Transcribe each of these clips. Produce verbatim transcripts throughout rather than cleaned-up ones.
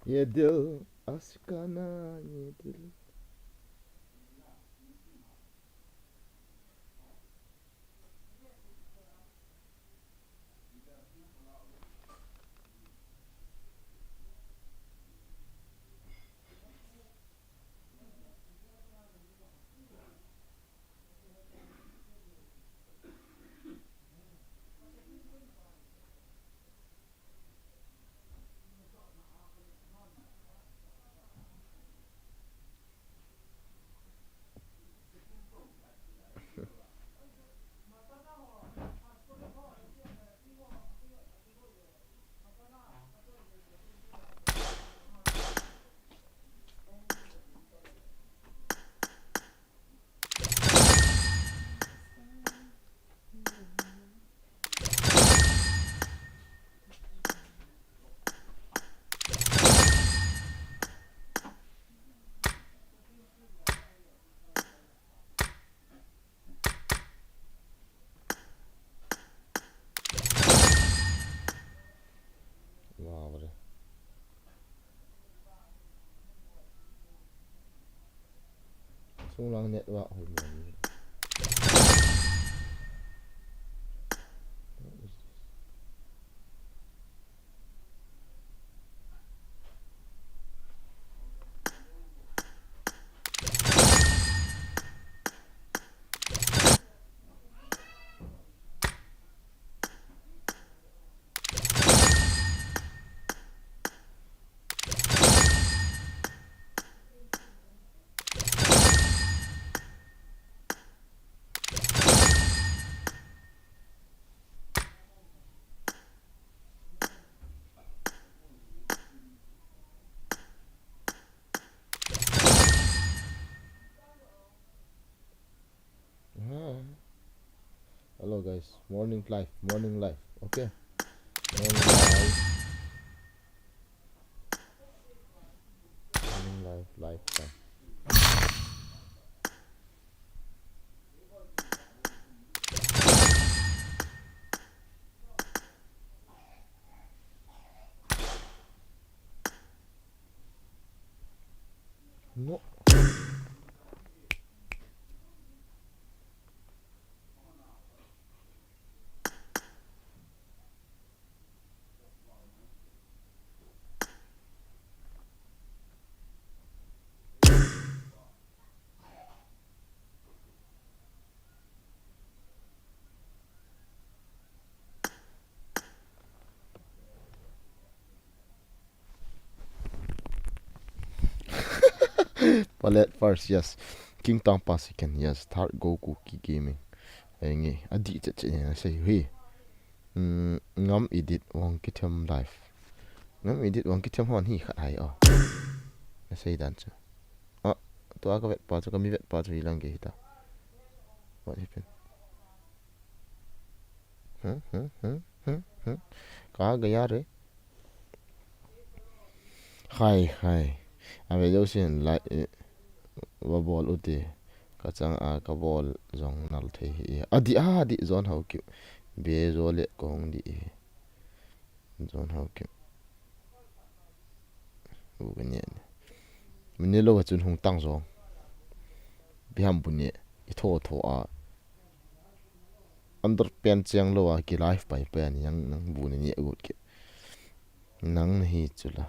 ये दिल आशिकाना, ये दिल। Wow, re. Sunglang network hoi mo ni. What is this? Ah. Hello guys, morning live, morning live. Okay. Morning live. Morning live, live time. No. Palet first, yes. King Tangpa second, yes. Third Goku Ki Gaming. Ai nge, adih chet chet na sei hui. Hmm, Ngam Edit Wang Kithem live. Ngam Edit Wang Kithem hon hi khat hai o. Na sei dan chu. Ah, tua ka vet pa chu, ka mi vet pa chu hi lang ke hita. What happened? Hmm, hmm, hmm, hmm, hmm. Kaha gaya re. Khai, khai. Ave jousen lai, eh, va bol u te. Ka chang a ka bol jong nal thei hi. Adih, adih, John Haokip. Be jo le kong dih hi. John Haokip. U ka ne. Mine lo chun hung tang jong. Biham bu ne. I tho tho a. Underpant cheng lo a ki live pai pai a ni nang, nang bu ni ni a gut ki. Nang na hi chu la.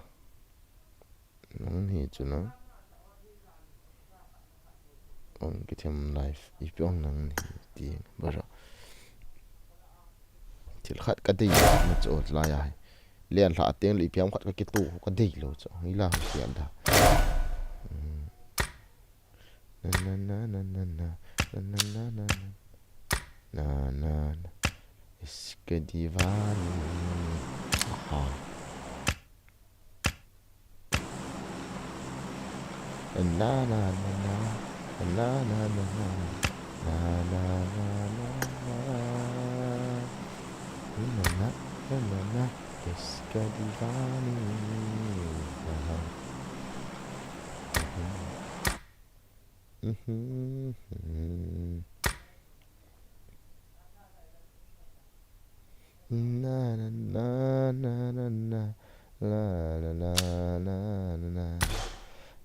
Nang na hi chu la. Ong Kithem live. Ipi ong nang na hi ti. Bara. Thil khat ka dei ma chu ot lai a. Len hla teng le ipi ham khat ka kitu ka dei lo chu. Hi la kian da. Hmm. Na, na, na. Na, na, na. Iske divani. Aha. Na, na, na, na. Na, na, na, na. Na, na, na, na, na. Na, na, na, na, na. Iske divani. Aha. Mhm. Na, na, na, na, na, na. La, la, la, la.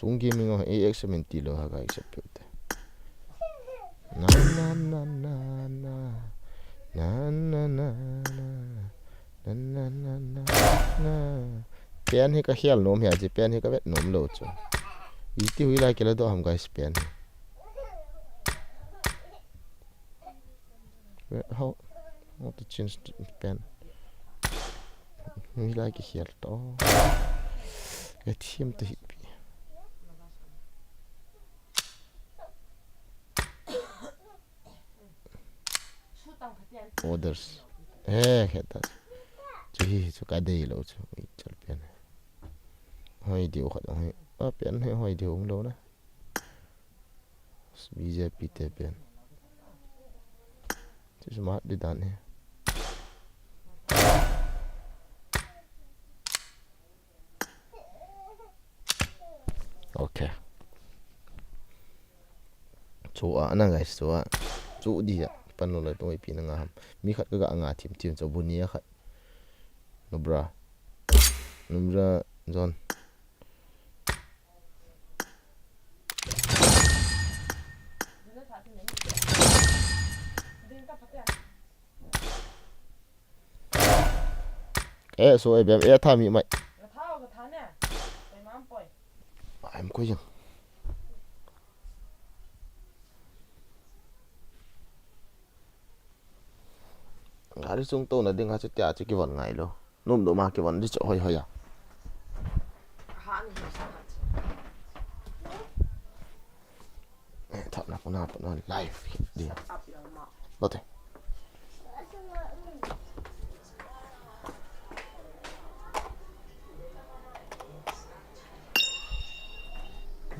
Tung gaming o, A X M N T lo ha ka accept pe te. Na, na, na, na, na. Na, na, na, na. Na, na, na, na, na. Pen hi ka khel nom hi a, chi pen hi ka vet nom lo chu. Iti hui lai kila do ham guys pen hi. How, how to change the pen? Hui lai ki khel to. Ka thim to hi pi. Orders. He, he ta. Chu hi, chu ka dei lo chu. Ui, chal pen. Hoi diu khat hoi. A pen hi hoi diu um lo na. B J P te pen. Chu smart di dan hi. Okay. Chu a, ana guys, chu a. Chu di a. Pan lo lai pang ipi na nga ham. Mi khat ka ga nga thim thim chu bu ni a khat. Nubra. Nubra John. Eh, so eh, bem, eh, tha mi mai. I'm going. Gari chung to na ding ha chu tia chu kivon ngai lo. Nom nom a kivon di chu hoi hoi a. Eh, thap na puna puna live di. Lo te.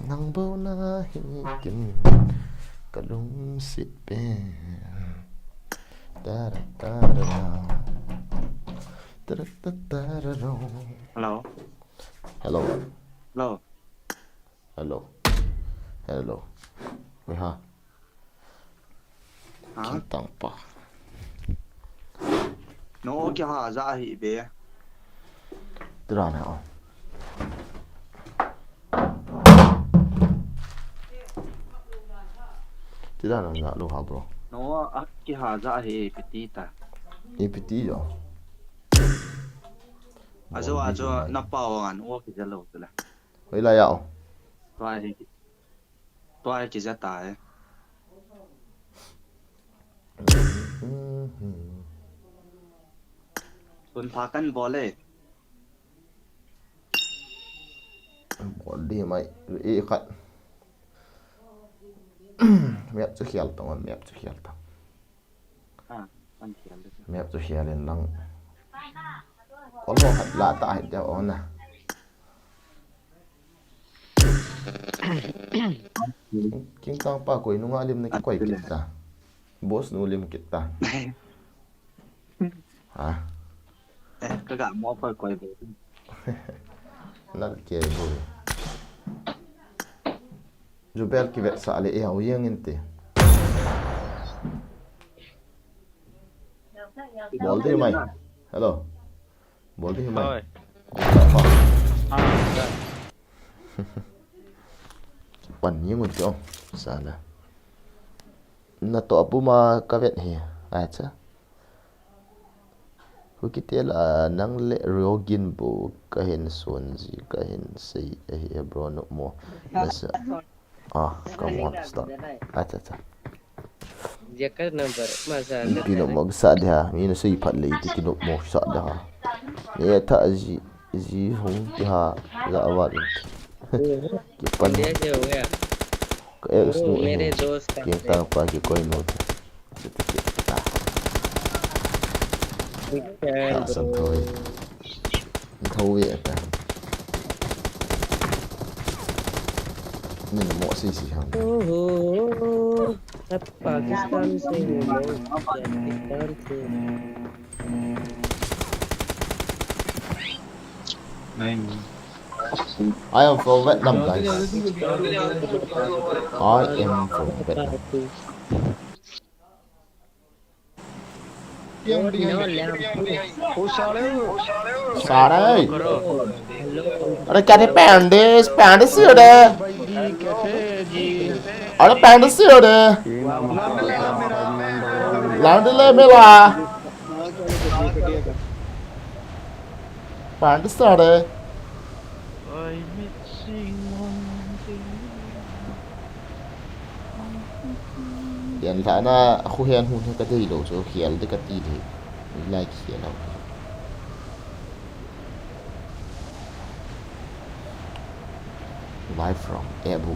Nang bou na hi kin ka lungsit pen. Tara, tara, ra. Tara, ta, tara, ro. Hello. Hello. Hello. Hello. Hello. Oi ha. Ha? Kintang pa. No, kiha ja hi be. Tira na o. Tira na ja lo ha, bro. No, a kiha ja hi piti ta. Ni piti jo. Ajo, ajo, na pa o an o ki ja lo tula. Hoilai a o. Tua hi, tua hi kija ta e. Tun pha kan bol e. Bol di mai, e khat. Map chu khial tong, map chu khial tong. Map chu khial in lang. Kol ho khat la ta hi te o na. King Tang pa koi nunga lim na kikoi kit ta. Boss nu lim kit ta. Ha. Eh, ka ga mo pa koi bo. Nal ke bo. Jubel ki vet sa le e hau yang in te. Bol di mai. Hello. Bol di mai. Oi. Ah, ya. Pan yang un te o. Sa la. Na to apu ma ka vet hi. Acha. Hukite la nang le Riogin bu kahin sonji kahin sei ahi bro, nopmo. Nasa. Ah, come on, stop. Acha, acha. Jaka number masa. Ipi nopmo sa de ha. Mi na sei phat le iti ki nopmo sa de ha. Ne tha ji ji hung ki ha la awal. Ki pan. Ka ex nu. Mere dost ka. King Tang pa kikoi nu. Ka san thoi. Thoi ata. Ni mo si si ham. Pakistan se ni mo. Pakistan se. I am from Vietnam, guys. I am from Vietnam. Sare. अरे क्या रे पैंडे, पैंडे से हो रे? अरे पैंडे से हो रे? लांडे ले मेरा। पैंडे से हो रे? Yan thana khu hian hun hi ka dei lo chu, khial de ka ti de. Like khial lo. Live from Abu.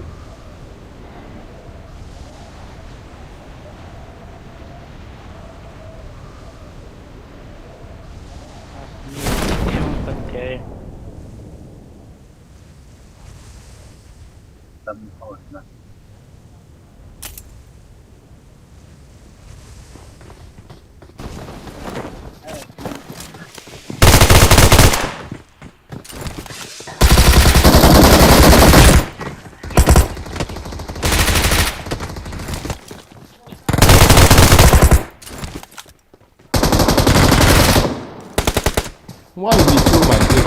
Why we kill my kid?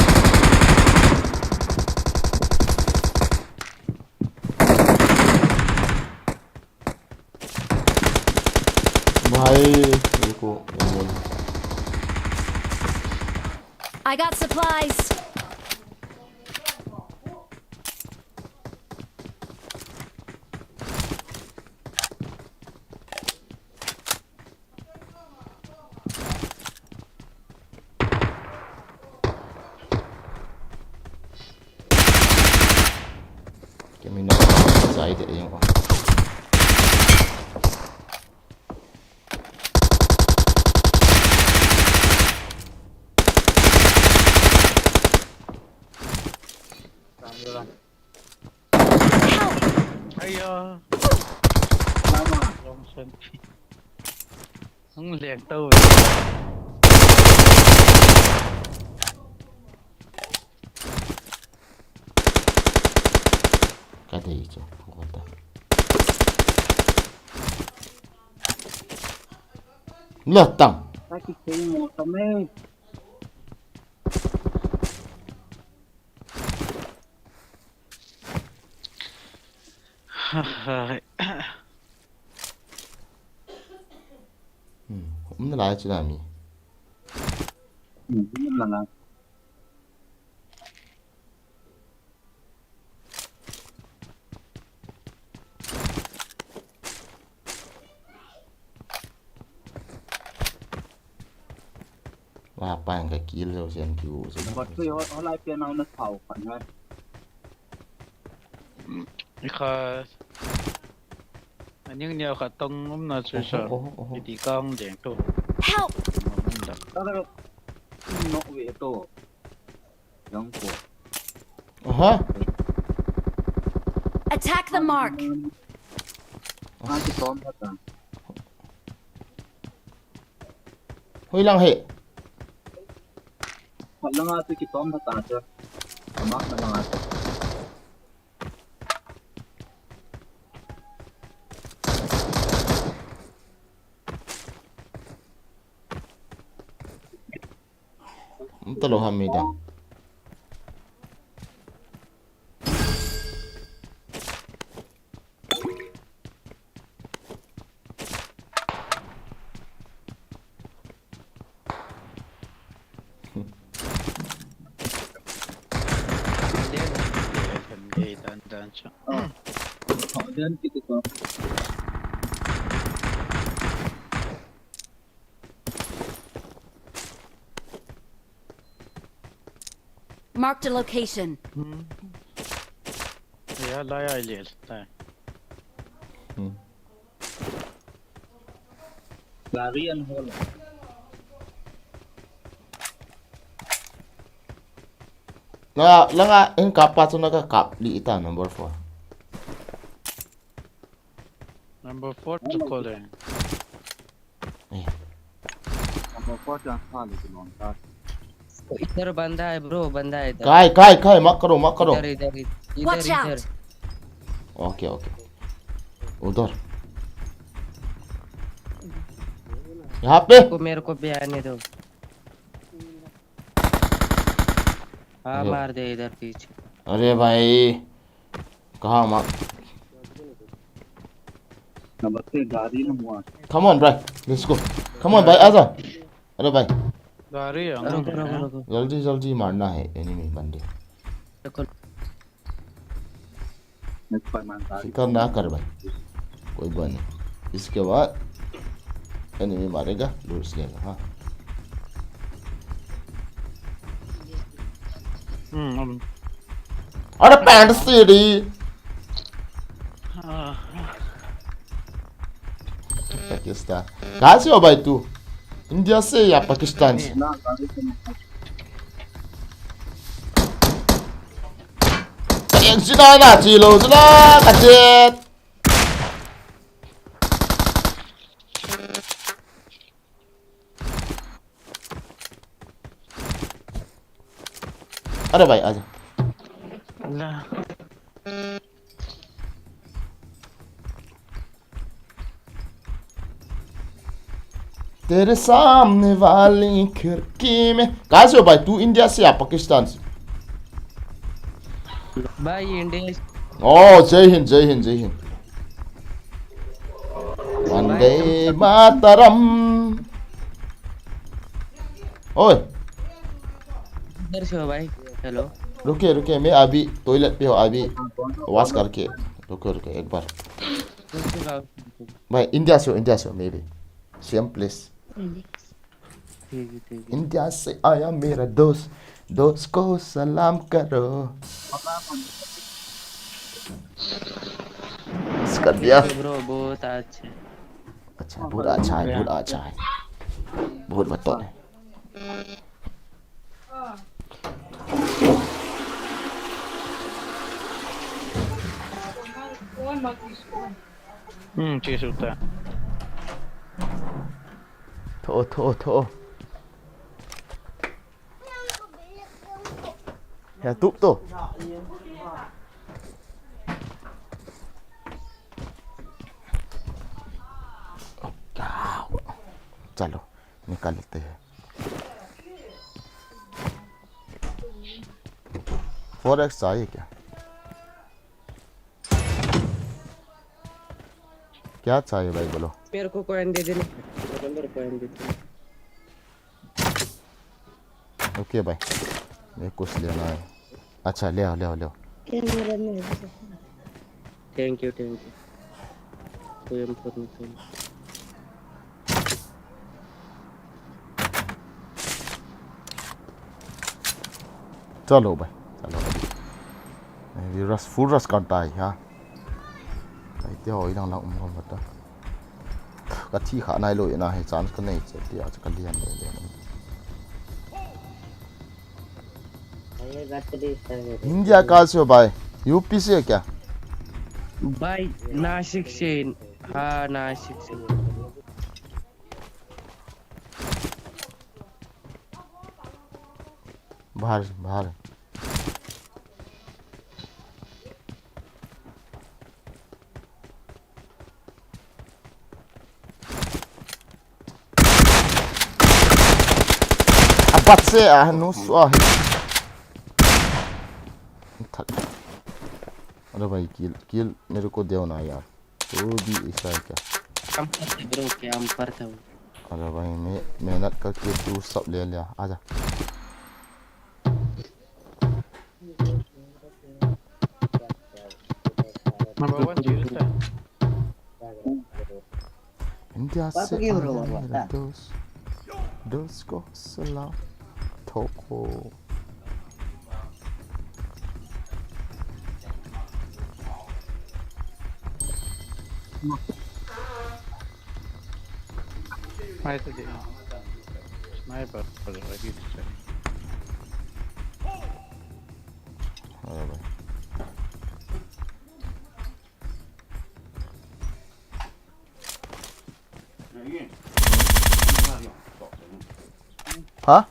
Why? Ruko, one more. I got supplies. Kemi na sai de yung. Aiya. Wrong side. Ang leng tau. Ka dei chu, ko ta. La tang. Aki kei mo kami. Hmm, um na lai chu na mi. Hmm, um na lai. Wa pa ang ka kill zo sian ki u zo. But tu ho, ho lai pe nau na thau kan ha. Ikha. Aning nia kha tong um na chu sa. Oho, oho, oho. Iti ka hong deng tu. Help! Nok ve to. Yang ko. Aha. Attack the mark. Ai, kitom pha ta. Hui lang he. Pha lang a tu kitom pha ta cha. Mark na lang a. Talo ham mi ta. Marked a location. Hmm. Ya, lai ai le tai. Hmm. Gari an hol. Na, langa in kap pa chu na ka kap li ita number four. Number four chu ko le. Eh. Number four chu an pha le chu long ta. इधर बंदा है ब्रो, बंदा है इधर। Kai, kai, kai, mat karo, mat karo. इधर, इधर, इधर, Watch इधर। Out! Okay, okay. उधर। यहाँ पे। को मेरे को भी आने दो। हाँ, अरे। मार दे इधर पीछे। अरे भाई, कहाँ मार? नमस्ते, गाड़ी ना हुआ। Come on, bro. Let's go. Come on, भाई, आजा। अरे भाई। गाड़ी है, रुको, रुको, रुको। जल्दी, जल्दी मारना है enemy बंदे। रुको। फिकर ना कर भाई, कोई बात नहीं। इसके बाद enemy मारेगा, loot लेगा। हाँ। हम्म, अब अरे पैंट सीढ़ी। हाँ। पाकिस्तान। कहाँ से हो भाई तू? इंडिया से या पाकिस्तान से? Exit na na, chilo, sila, kachet. अरे भाई, आजा। ला। तेरे सामने वाली खिड़की में। कहाँ से हो भाई? तू इंडिया से या पाकिस्तान से? भाई, इंडिया से। ओ, जय हिंद, जय हिंद, जय हिंद। वंदे मातरम। ओए। इधर से हो भाई। हेलो। रुकिए, रुकिए, मैं अभी टॉयलेट पे हूँ, अभी वॉश करके। रुको, रुको, एक बार। कौन से गाँव से? भाई, इंडिया से हो, इंडिया से हो, मैं भी। Same place. ठीक है, ठीक है। इंडिया से आया मेरा दोस्त, दोस्त को सलाम करो। कर दिया। Thank you, bro, बहुत अच्छे। अच्छा, बहुत अच्छा है, बहुत अच्छा है। बहुत बताओ। हम्म, ठीक है, उठता है। थो, थो, थो। Ya, tup tu. चलो, निकलते हैं। फोर एक्स चाहिए क्या? क्या चाहिए भाई, बोलो। मेरे को कॉइन दे देना। मेरे को कॉइन दे देना। ओके भाई, मेरे को कुछ लेना है। अच्छा, ले आओ, ले आओ, ले आओ। क्या मेरा नहीं है? Thank you, thank you। कोई हम फोन नहीं करेंगे। चलो भाई, चलो अभी। अभी रश, फुल रश करता है यहाँ। Ai, te ho, ilang lang um khom kata. Ka thi kha nai lou, ina hi chance ka nei che, tia chu ka lian le le. India कहाँ से हो भाई? यूपी से है क्या? भाई, नासिक से। हाँ, नासिक से। बाहर, बाहर। अबे से, आ, नु सो, आ, हे। अरे भाई, किल, किल मेरे को दो ना यार। तो भी ऐसा है क्या? Camper था bro, camper था वो। अरे भाई, मैं मेहनत करके तू सब ले लिया। आजा। Number one, Jesus है। इंडिया से आया मेरा दोस्त, दोस्त को सलाम ठोको। Nice, sniper, ready to strike. अरे भाई। हाँ?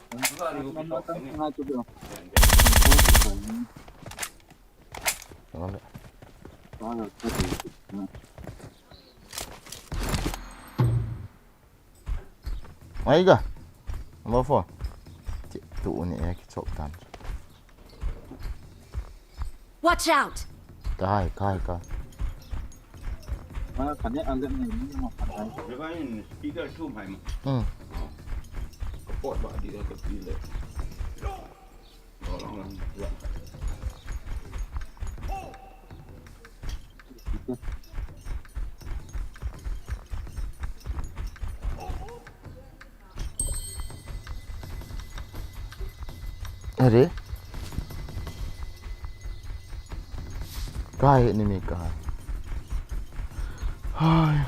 Ai ga. Number four. Ti, tu ni e ki chok tan. Watch out! Kahai, kahai, kahai. Ah, kane alem ne ni ma kane. Jaka in speaker chu mai ma. Hmm. Kapot ba di ka pi le. Are? Kaha enemy kaha. Hai.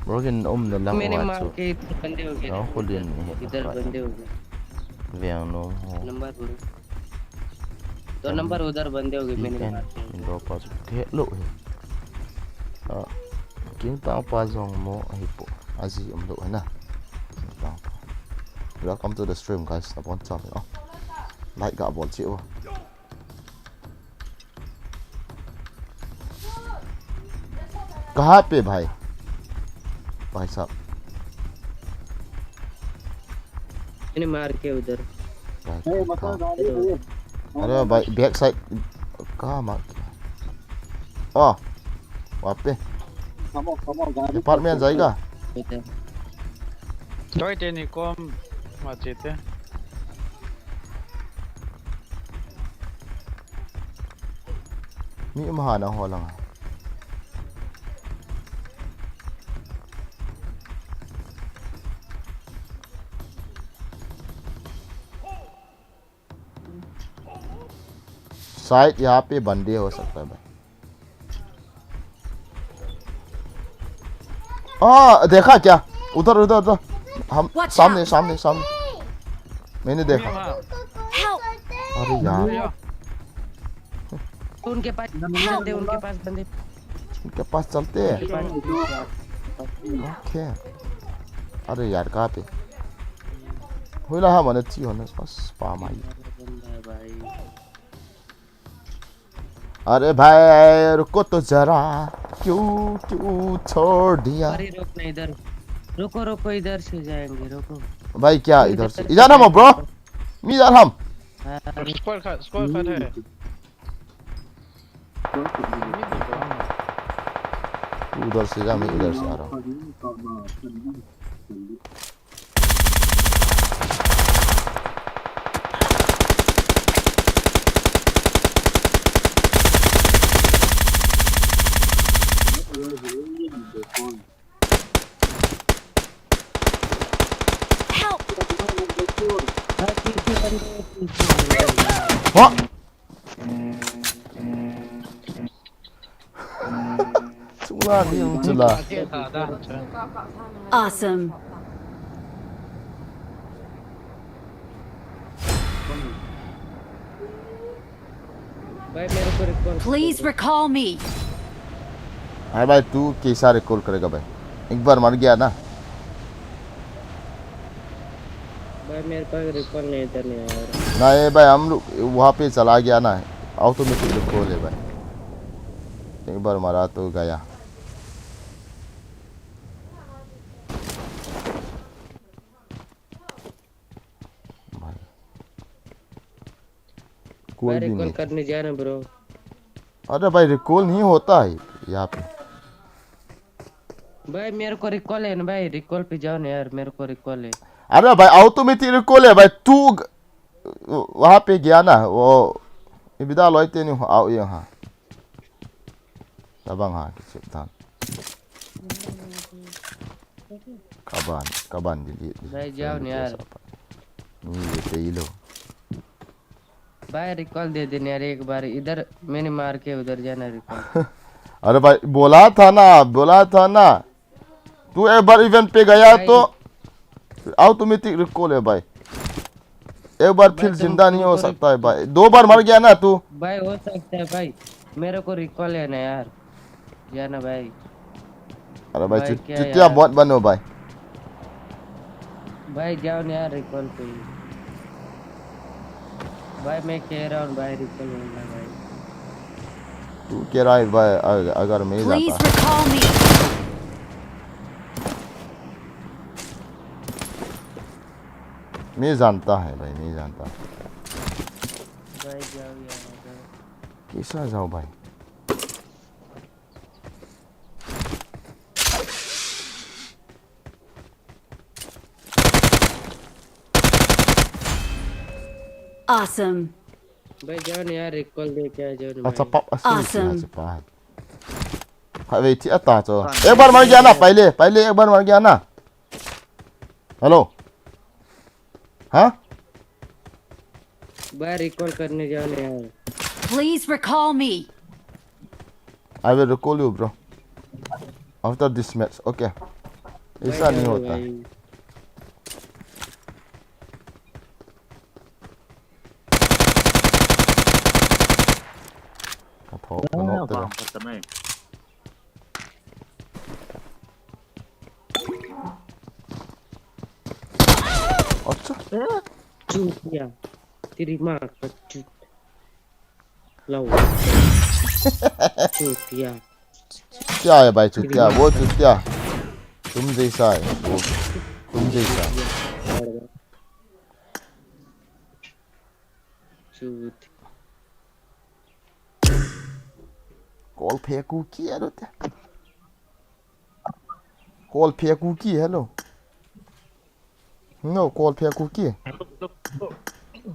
Broken um na lang. मैंने wa मार chu. के इधर बंदे हो गए. Na khulin ni. इधर बंदे हो गए. Veng no. नंबर बोलो. दो नंबर उधर बंदे हो गए, मैंने मार के. Indo pa chu thelo he. Ah, King Tang pa jong mo ahi po. Aji um lo he na. King Tang pa. Welcome to the stream, guys. Napon cham, oh. Like ga bol chi, oh. कहाँ पे भाई? भाई साहब. मैंने मार के उधर. भाई, ए, मतलब कहाँ? गाड़ी पे. अरे भाई, back side. कहाँ मार? Oh, वहाँ पे. Come on, come on, गाड़ी पे. Apartment जाएगा? इधर. Toi teni kom machete. Mi um ha na ho lang. शायद यहाँ पे बंदे हो सकता है भाई. आ, देखा क्या? उधर, उधर, उधर. हम Watch सामने, out! सामने, सामने. मैंने देखा. Help! अरे यार. उनके पास बंदे, उनके पास बंदे. उनके पास चलते हैं. उनके पास. OK. अरे यार, कहाँ पे? हुई रहा मने ची होने बस पा माई. बंदा है भाई. अरे भाई, रुको तो जरा, क्यों, क्यों छोड़ दिया? अरे, रुक ना इधर, रुको, रुको, इधर से जाएंगे, रुको. भाई, क्या इधर इधर से? से इधर हम, जाएंगे. Bro. मी इधर हम. हाँ, रुक. Squad खा, squad खा है. तू उधर से जा, मैं इधर से आ रहा हूँ. Help! What? Chula ni ang chula. Awesome. भाई, मेरे को recall कर दो. Please recall me. अरे भाई, तू कैसा recall करेगा भाई? एक बार मर गया ना. भाई, मेरे पास recall नहीं था, नहीं यार. ना, ये भाई, हम लोग वहाँ पे चला गया ना, automatic recall है भाई. एक बार मरा तो गया. भाई, कोई भाई, भी recall नहीं. करने जाना, bro. अरे भाई, recall नहीं होता है यहाँ पे. भाई, मेरे को recall है ना भाई, recall पे जाओ ना यार, मेरे को recall है. अरे भाई, automatic recall है भाई, तू ग-, वहाँ पे गया ना, वो इबिदा लोई तेनी आओ यहाँ. Tabang ha, kichep tan. Kaban, kaban di, di, di. भाई, जाओ ना यार. Ni ye te ilo. भाई, recall दे देना यार एक बार, इधर मैंने मार के उधर जाना recall. अरे भाई, बोला था ना, बोला था ना. तू एक बार event पे गया भाई. तो automatic recall है भाई. एक बार भाई, फिर तुम, जिंदा नहीं हो सकता है भाई. दो बार मर गया ना तू. भाई, हो सकता है भाई, मेरे को recall है ना यार, जाना भाई. अरे भाई, भाई, चु-, क्या चुतिया यार? मत बनो भाई. भाई, जाओ ना यार recall पे. भाई, मैं कह रहा हूँ भाई, recall होना भाई. तू कह रहा है भाई, अग-, अगर मैं Please जाता. Recall me. Mi janta hai bhai, mi janta. Bhai, jao yaar, bhai. Kaisa jao bhai? Awesome. Bhai, jao na yaar, recall de kya, jao na. Acha, bhai. Pap, asin. Awesome. Acha, pap. Hai, wait, thi ata cho. Ek baar mar gaya na, pehle, pehle ek baar mar gaya na. Hello. Huh? Bhai, recall karne jao na yaar. Please recall me. I will recall you, bro. After this match, okay. Aisa nahi hota. Ka tho, ka no te. Acha. Chutiya. Teri maa ka chut. Lau. Chutiya. Chutiya hai bhai, chutiya. Wo chutiya. Tum jaisa hai. Wo tum jaisa. Chut. Call phe ku ki alo te. Call phe ku ki, hello. No, call phe ku ki. Hello, hello,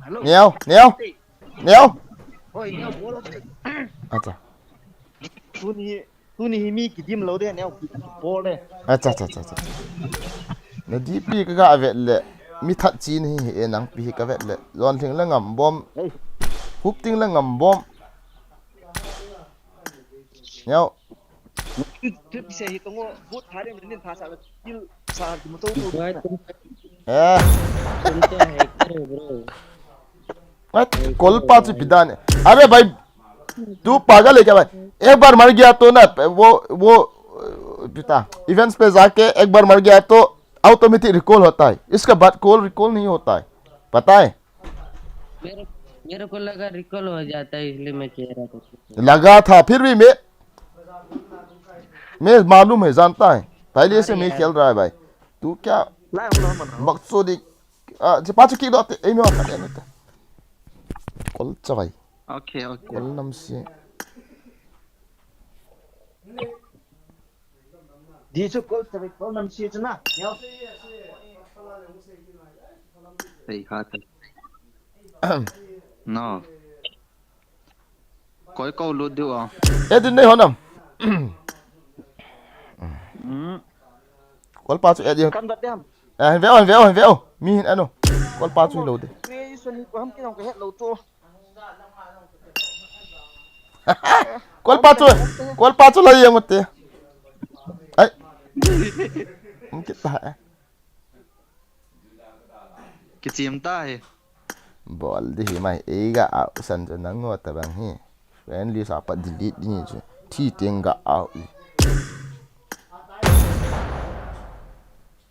hello. Neo, Neo. Neo. Oi, Neo, bol. Acha. Tuni, tuni hi mi kidim lou de, Neo, bol de. Acha, acha, acha, acha. Na D P ka ga vet le. Mi that chi nahi hi e, nang pi hi ka vet le. Lon thing le ngam bom. Hey. Hup ting le ngam bom. Neo. Tip se hi tongo, but thare min tha sa, til sa, ki moto. Bhai, tum, eh, tum to hai karo, bro. What? Call pa chu pidan. Abe bhai, tu pagal hai kya bhai? Ek baar mar gaya to na, wo, wo, pita. Events pe jaake ek baar mar gaya to automatic recall hota hai. Iske baad call recall nahi hota hai. Pata hai? मेरे, मेरे को लगा रिकॉल हो जाता है, इसलिए मैं कह रहा था। लगा था, फिर भी मैं, मैं मालूम है, जानता है, पहले से मैं खेल रहा है भाई। तू क्या बकचोदी, आ, जे पाछे की दोते, ए, मैं खा लेने थे। कॉल चवाई। Okay, okay. कॉल नम से। Di chu call, call nam si chu na. Neo. Ei, ha ta. No. Koi ko lut diu a. E din nei honam. Hmm. Call pa chu e din. Kan bat dem. Eh, ve o, ve o, ve o. Mi hin ano. Call pa chu lo de. Creation hi ko ham ki nong ka het lo chu. Call pa chu, call pa chu la yeng utte. Ai. Um kit ta, eh. Kichim ta hi. Bol di hi mai, eiga a usan chu nang ngo ta bang hi. Friendly sa pa delete di ni chu. Thi teng ga a u.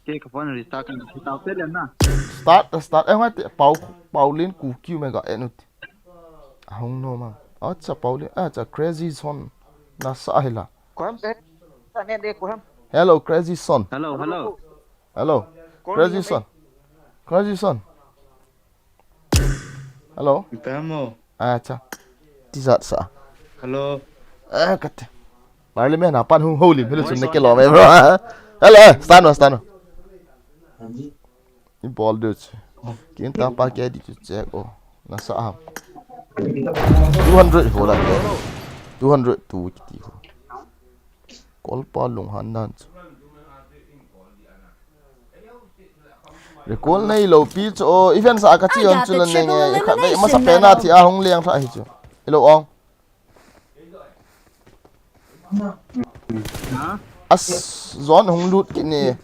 Ke ka phone restart kan, restart pe le na. Start, start, eh, ngai te, Pau, Paulin ku kiu me ga enut. Ahung nom a. Acha, Paulin, acha, Crazy Son. Nasa hila. Ko ham pe. Sa ne de ko ham. Hello, Crazy Son. Hello, hello. Hello. Crazy Son. Crazy Son. Hello. Ipa mo. Acha. Tijat sa. Hello. Ah, kate. Parliament na pan hung holim, hello, sun ne ke lo me, bro. Hello, stano, stano. Hanji. I bol de chu. Kin ta pa ke di chu check o. Nasa ham. Two hundred ho la. Two hundred two kiti ho. Call pa lung han nan chu. Recall nei lo pi chu o, event sa ka chi on chu la nenge, khat ve masa pe na thi a hung leng tha hi chu. Hello ong. As zone hung lut kit ni.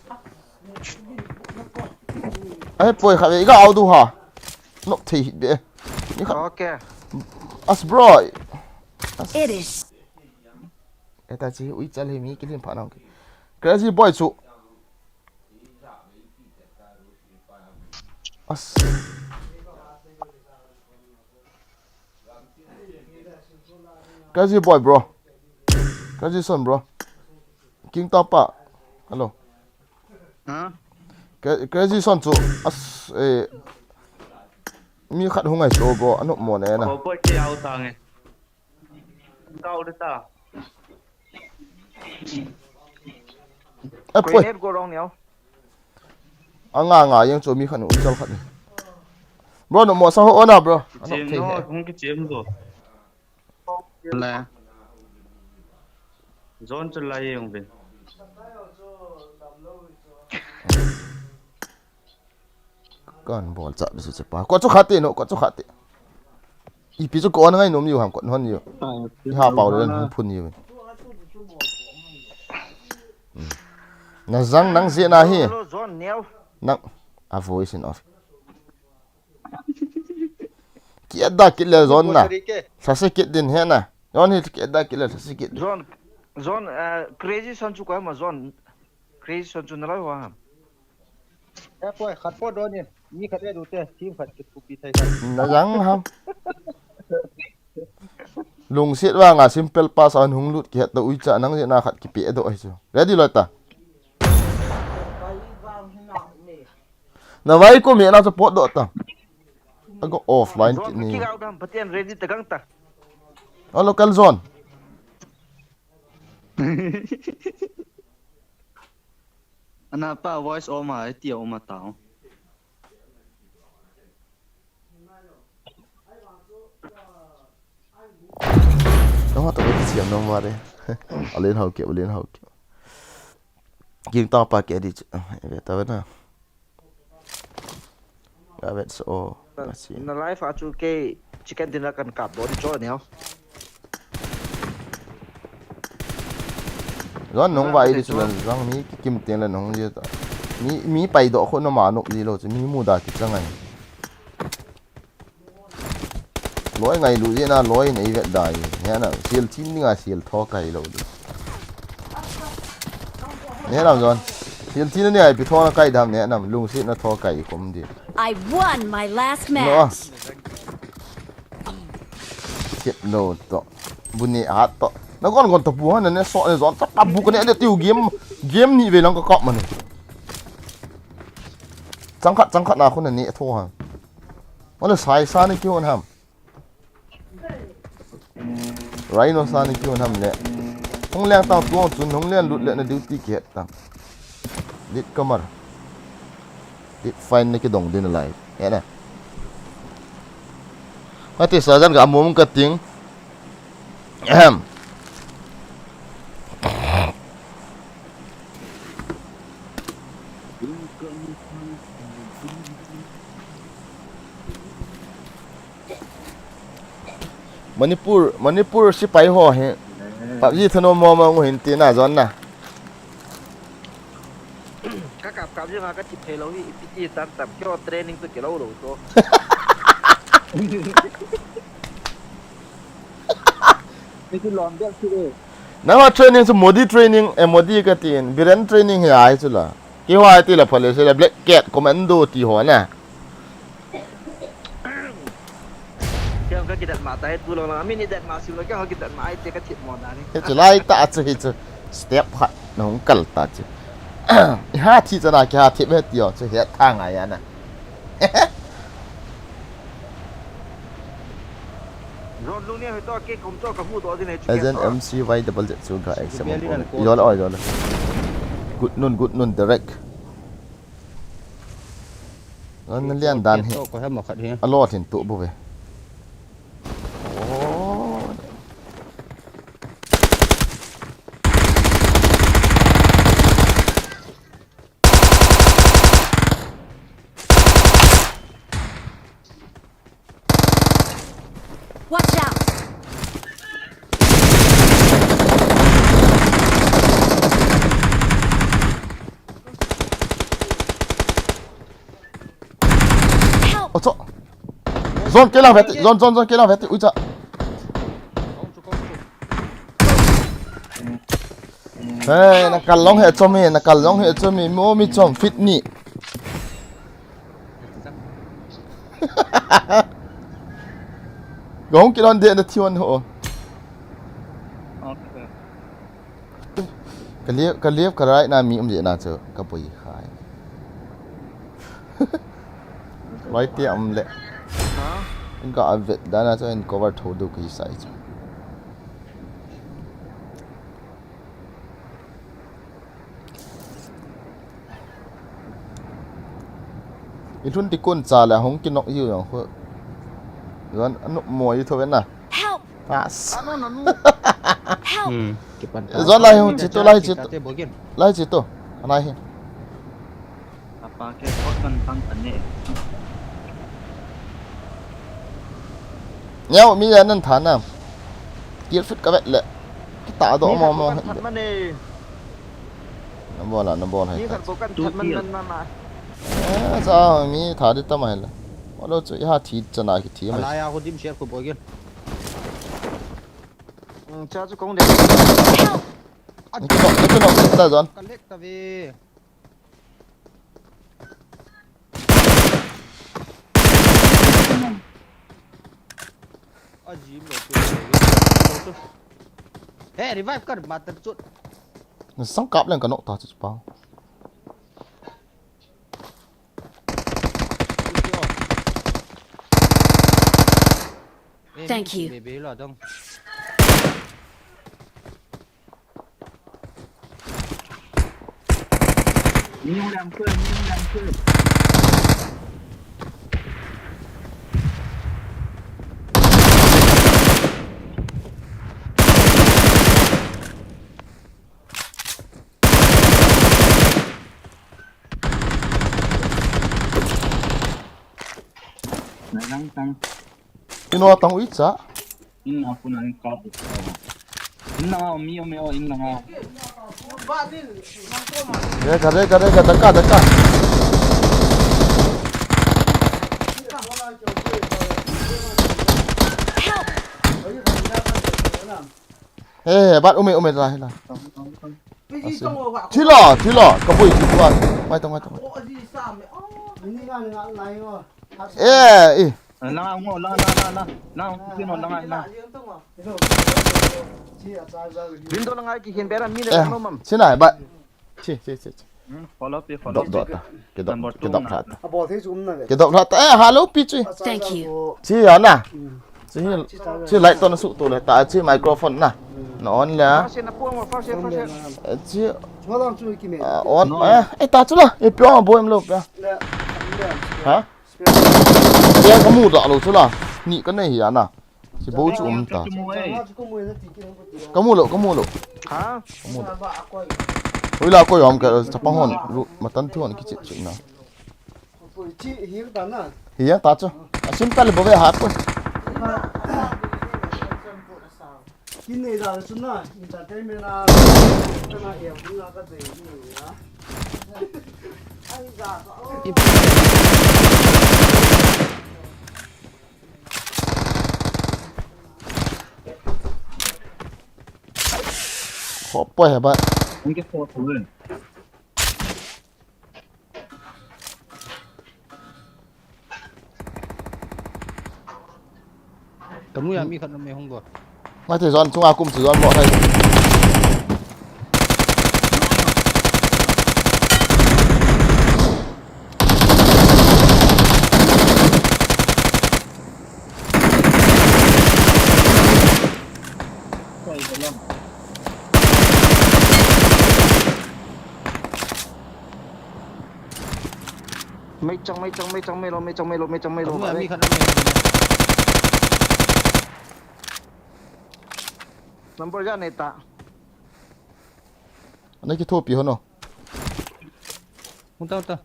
Ai poi khat ve ga au du ha. Nok thei hit be. Ni khat. Okay. As bro. As. It is. Eta chi ui chal hi mi kilim pha nang. Crazy boy chu. As. Crazy boy, bro. Crazy son, bro. King Tapa. Hello. Huh? Cra-, Crazy son chu. As, eh, Mi khat hung ai so bo, anop mo ne na. Ko poi ke au ta nge. Kau de ta. Apoi. Grenade go wrong neo. Anga nga yang cho mi khat hung chal khat ni. Bro, no mo sa ho ona, bro. Anop thei he. Hung ki chem go. La. Zone chu lai jong ve. Kan bol cha bisu cha pa. Ko chu khate no, ko chu khate. Ipi chu ko ngai nom yu ham ko non yu. Ai, ha pau le hung phun yu. Hmm. Na jang nang je na hi. Hello, hello, John Neo. Nang a voice in off. Ki et da kit le John na. Sase kit din he na. John hi ki et da kit le sase kit din. John, John, eh, Crazy Son chu ko ma John. Crazy Son chu na lai wa ham. Eh, poi, khat po don in. Ni khat e du te, team khat kit kupi thai khat. Na jang ham. Lungset vanga simple pass a hung lut ki het ta ui cha nang je na khat ki pe do hi chu. Ready loi ta. Na vai ko me na chu pot do ta. A go offline ki ni. Kick out ham, Pathen ready ta gang ta. A local zone. Ana pa voice oma, e ti oma tao. Tama to ki siam nong mare. Alen hau ke, alen hau ke. King ta pa ke di. Ve ta ve na. Ga vet so, oh, na, kasi. Na live a chu kei chicken dinner kan kap do di cho neo. Zon nong vai di chu lan zang mi ki kim teng la nong di ta. Mi, mi pai do kho na ma nop di lo chu mi mu da ki changai. Loi ngailu jeh na loi nei vet dai. He na, sil chin dinga sil tho kai lo di. He na John. Sil chin ni ai pi tho na kai dam ne na lungset na tho kai kom di. I won my last match. Sit lo to. Bu ni hat to. Na gon gon to bu ha na ne so ne John. Ta pa bu ka ne ne tiu game. Game ni ve lang ka kap man. Chang khat, chang khat na khu na ne tho ha. Wala sai sa ni ki hon ham. Rhino sa ni ki hon ham le. Hung leng tang tuang chun hung len lut le na duty ki het tang. Lit kamar. Lit fine na ki dong din lai. Ya na. Mati sa jan ka amum ka ting. Ahem. Manipur, Manipur sipai ho hi. PUBG thano mo mo ngu hin ti na zon na. Ka kap kap jing a ka ti phei lo hi, ipi ti tan tam, kei training tu kei lo lo to. Ni ti lom bel ti e. Nangho training chu Modi training, eh, Modi ka tin, Biren training hi ai chu la. Kei ho ai ti la phale se la Black Cat Commando ti ho na. Kei ka kidat ma ta he tu lo na, mi ni dat ma sim lo, kei ka kidat ma ai te ka thip mo na ni. He chu lai ta chu hi chu step khat na hung kal ta chu. I ha thi chana kei ha thi be ti o chu he tha ngai a na. Zon lung ni he to kei kum to ka hu do din he chu. Agent M C Y double Z chu ga exam ko le. Yo le, oi, yo le. Good noon, good noon, direct. An lian dan hi. Ko hem khat hi. A lot hin tu bu ve. Oh. Watch out! Help! Ocho. Zon kei lang veti, zon, zon, zon kei lang veti, uicha. Hey, na kal long he chomi, na kal long he chomi, mo mi chom, fit ni. Gong kilon de na thion ho. Okay. Ka liep, ka liep, ka right na mi um je na chu, ka pui khai. Loi ti um le. Inga avet dan a chu in cover tho deu kahi sai chu. Ilhun ti kon cha le hung kinok hiu jong khu. Jon anu mo i tho ve na. Help! As. Ano nanu. Help! Hmm. Kipan ta. Jon lai hu chi to, lai chi to. Kate bogin. Lai chi to. Anai hi. Apa ke pot kan tang kan ne. Neo mi ya nan tha na. Kill fit ka vet le. Kita do mo mo. Ni khat bou kan that man e. Na bol a, na bol hai. Ni khat bou kan that man man man ma. Eh, sa mi tha di ta mai le. Wa lo chu i ha thi chana ki thi mai. Ala ya ho dim share ko bogin. Hmm, cha chu kong de. Help! Ni ko, ni ko ta Jon. Ka lek ta ve. Ajim lo tu. Hey, revive kar, mother chut. Na sang kap leng ka nok ta chu pa. Thank you. Baby lo dong. Nai lang tang. Ino tang ui cha. In a pun a in kap. In langa mi o me o in langa. Rega, rega, rega, daka, daka. Help! He, he, bat ume, ume, la, la. Thilo, thilo, kabui, thilo. Mai tong, mai tong. Eh, eh. Langa ngo, langa, langa, langa. Langa, kino, langa, langa. Window langa kihin bera mi le no mam. Sinai, bat. Chi, chi, chi, chi. Hmm, follow pi, follow pi. Dok, dok ta. Kidok, kidok lha ta. Kidok lha ta. Eh, hello, pi chi. Thank you. Chi ya na. Chi, chi light to na su to le ta, chi microphone na. Na on le. First na pu mo, first, first. Eh, chi. Ah, on. Eh, eh, ta chu la. Eh, pio boy em lo pia. Ha? Pia ka mu da lo chu la. Ni ka nei hi ya na. Chi bou chu um ta. Ka mu lou, ka mu lou. Ha? Ka mu lou. Hoila koi um ka chapang hon, lu, matan thu hon kichep chep na. Hi ya ta chu. A sim ta le bove ha ko. Kin nei da chu na, entertainment a, ka na e, ka na ka dei ni ya. Hop, poi he ba. Hung ke hop, hop. Kamu ya mi khat na me hung go. Ngai te zon chunga kum chu zon mo thai. Mei chang, mei chang, mei chang, mei lo, mei chang, mei lo, mei chang, mei lo. Kamu ya mi khat na me. Number ja nei ta. Ana kithopi hon o. Hung ta, hung ta.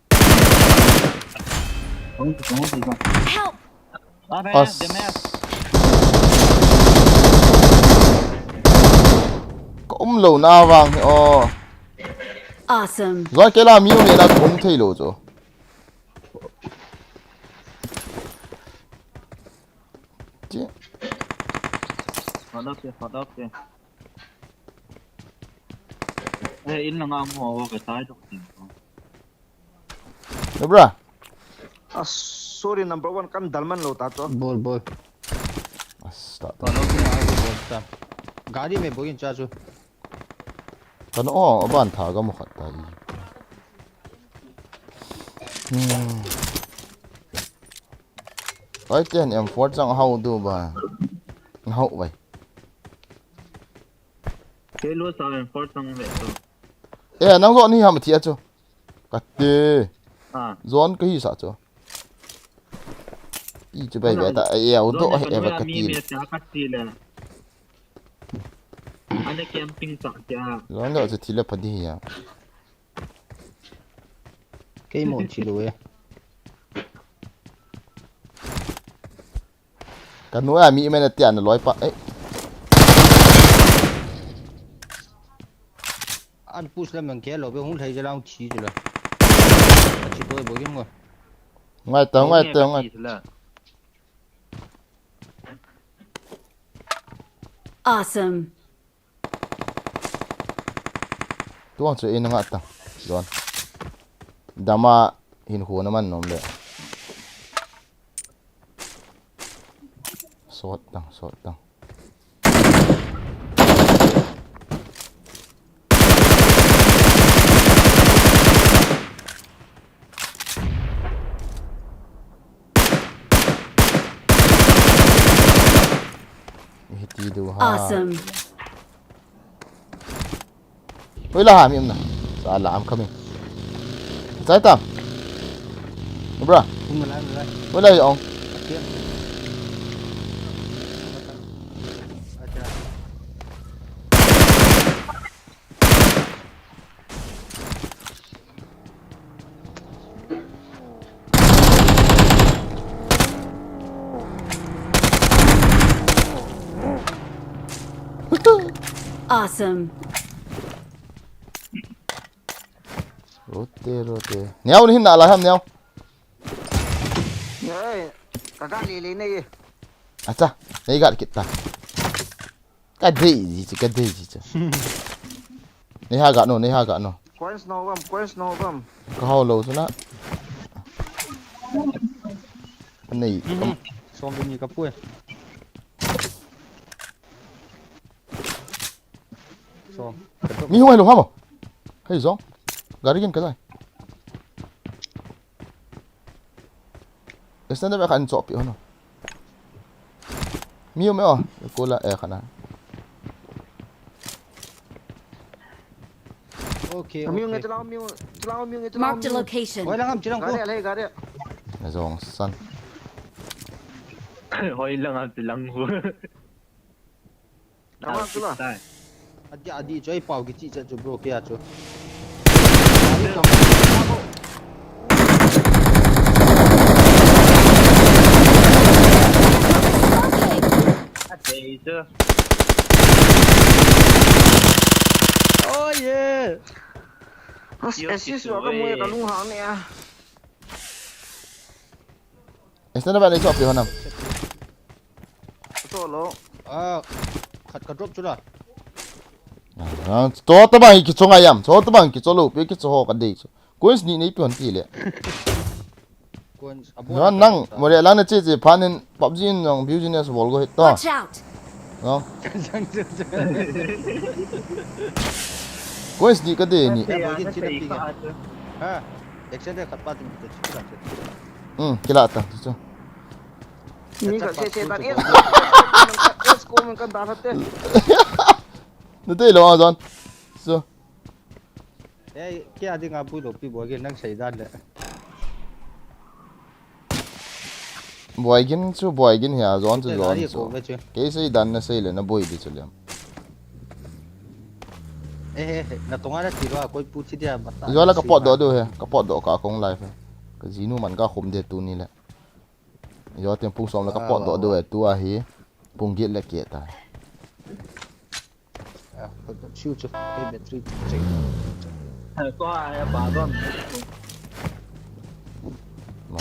Help! As. Ka um lou na vang hi o. Awesome. Zoi ke la mi um le na ka um thei lou chu. Chi. Fadap te, fadap te. Eh, in langa mo, ka tai to. Bra. Ah, sorry, number one, kan dalman lou ta to. Bol, bol. As, ta, ta. Bol, bol, bol, ta. Gari me bogin cha chu. Kan o, aban tha ga mo khat ta i. Hmm. Oi, ten M four chang hau du ba. Hau vai. Kei lo sa M four chang ve to. Eh, nang lo ni ham thi a chu. Ka te. Ah. Zon ka hi sa chu. I chu bai ve ta, eh, au do, eh, va ka ti. Mi mi ta ka ti le. Ane camping ta kya? Zon lo chu thi le pha di ya. Kei mon chi lo e. Ka nu a mi men a tian loi pa. Eh. An push le man ke lo be hung thei je lang chi je la. Chi toi bo yong. Ngai ta, ngai ta, ngai. Awesome. Tuang chu in nga ta. Don. Dama hin khu na man nom le. Sot tang, sot tang. Hiti du ha. Awesome. Oi la ha mi um na. Sa la am kami. Sai tam. Bra. Oi la ong. Awesome. Rote, rote. Neo ni hin na la ham neo. Ei, ka ga le le nei. Acha, nei ga kit ta. Ka dei ji chu, ka dei ji chu. Nei ha ga no, nei ha ga no. Coins no bam, coins no bam. Ka hau lo chu na. Nei. Som ni ka pui. Mi hung hello hamo. Hei zong. Gari gin ka lai. Extender ba kan chop pi hono. Mi me o. Ko la e khana. Okay, okay. Mi nge tlang mi, tlang mi nge tlang. Mark the location. Hoi lang am chilang ko. Gari le gari. Na zong san. Hoi lang am chilang ko. Tama sula. Adi, adi, choi pau kichi cha chu bro, kya chu. Adi chu. Oh yeah. As, assist wa ka mu ka lung hang ne a. Extender ba nei chop pi honam. Chop lo. Ah, khat ka drop chu la. Ah, to ta bang ki chonga yam, to ta bang ki cholo, pe ki cho ka dei chu. Coins ni nei pi hon ti le. Coins, abo na nang, mo le lang na che che phanin PUBG in nang business bol go hit to. Watch out. No. Coins ni ka dei ni. Abo kin chi na pi. Ha. Extender khat pa tin ki chu la che. Hmm, kila ta, chu. Ni ka se se ta, eh, eh, ko man kan da te. Na te lo a zon. So. Eh, kya ding a pui lo pi bo ke nang sei dan le. Boigin chu, boigin hi a zon chu zon chu. Kei sei dan na sei le na boi di chu lem. Eh, eh, eh, na tonga na ti lo a koi pu chi dia ba ta. Zo la ka pot do do he, ka pot do ka kong live he. Ka jinu man ka khum de tu ni le. Yo, tin pung som le ka pot do do e, tu ahi. Pung get le ke ta. Ah, siu chu, eh, battery check. Ko a ya ba don. Ma,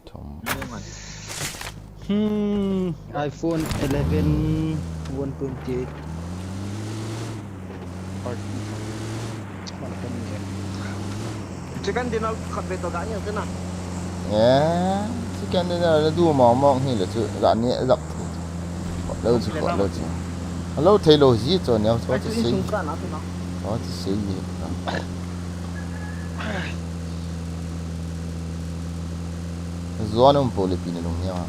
thom. Hmm, iPhone eleven, one twenty-eight. Chicken dinner khat ve to ga ni te na. Eh, chicken dinner le du mong mong hi le chu ga ni zap. Lo chu, lo chu. Lo thei lo ji cho ne cho ti sei. Cho ti sei ji. Zuan um po le pi ni lung ni a.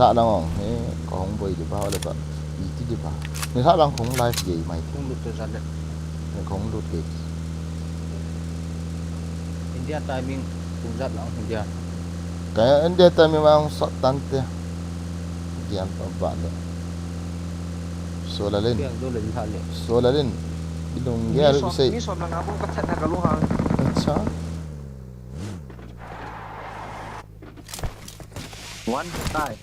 Nilhah lang ong, he, kahung boi di ba, ole ba, iti di ba. Nilhah lang kahung live gei mai. Hung lut te jan le. He, kahung lut gei. India timing, kum jat lang India. Ka India timing ma hung sot tan te. Gian pa ba le. Solalin. Piang do le nilhah le. Solalin. Ilung gel se. Mi som na nga bu ka that na ka lu ha. Acha. One side.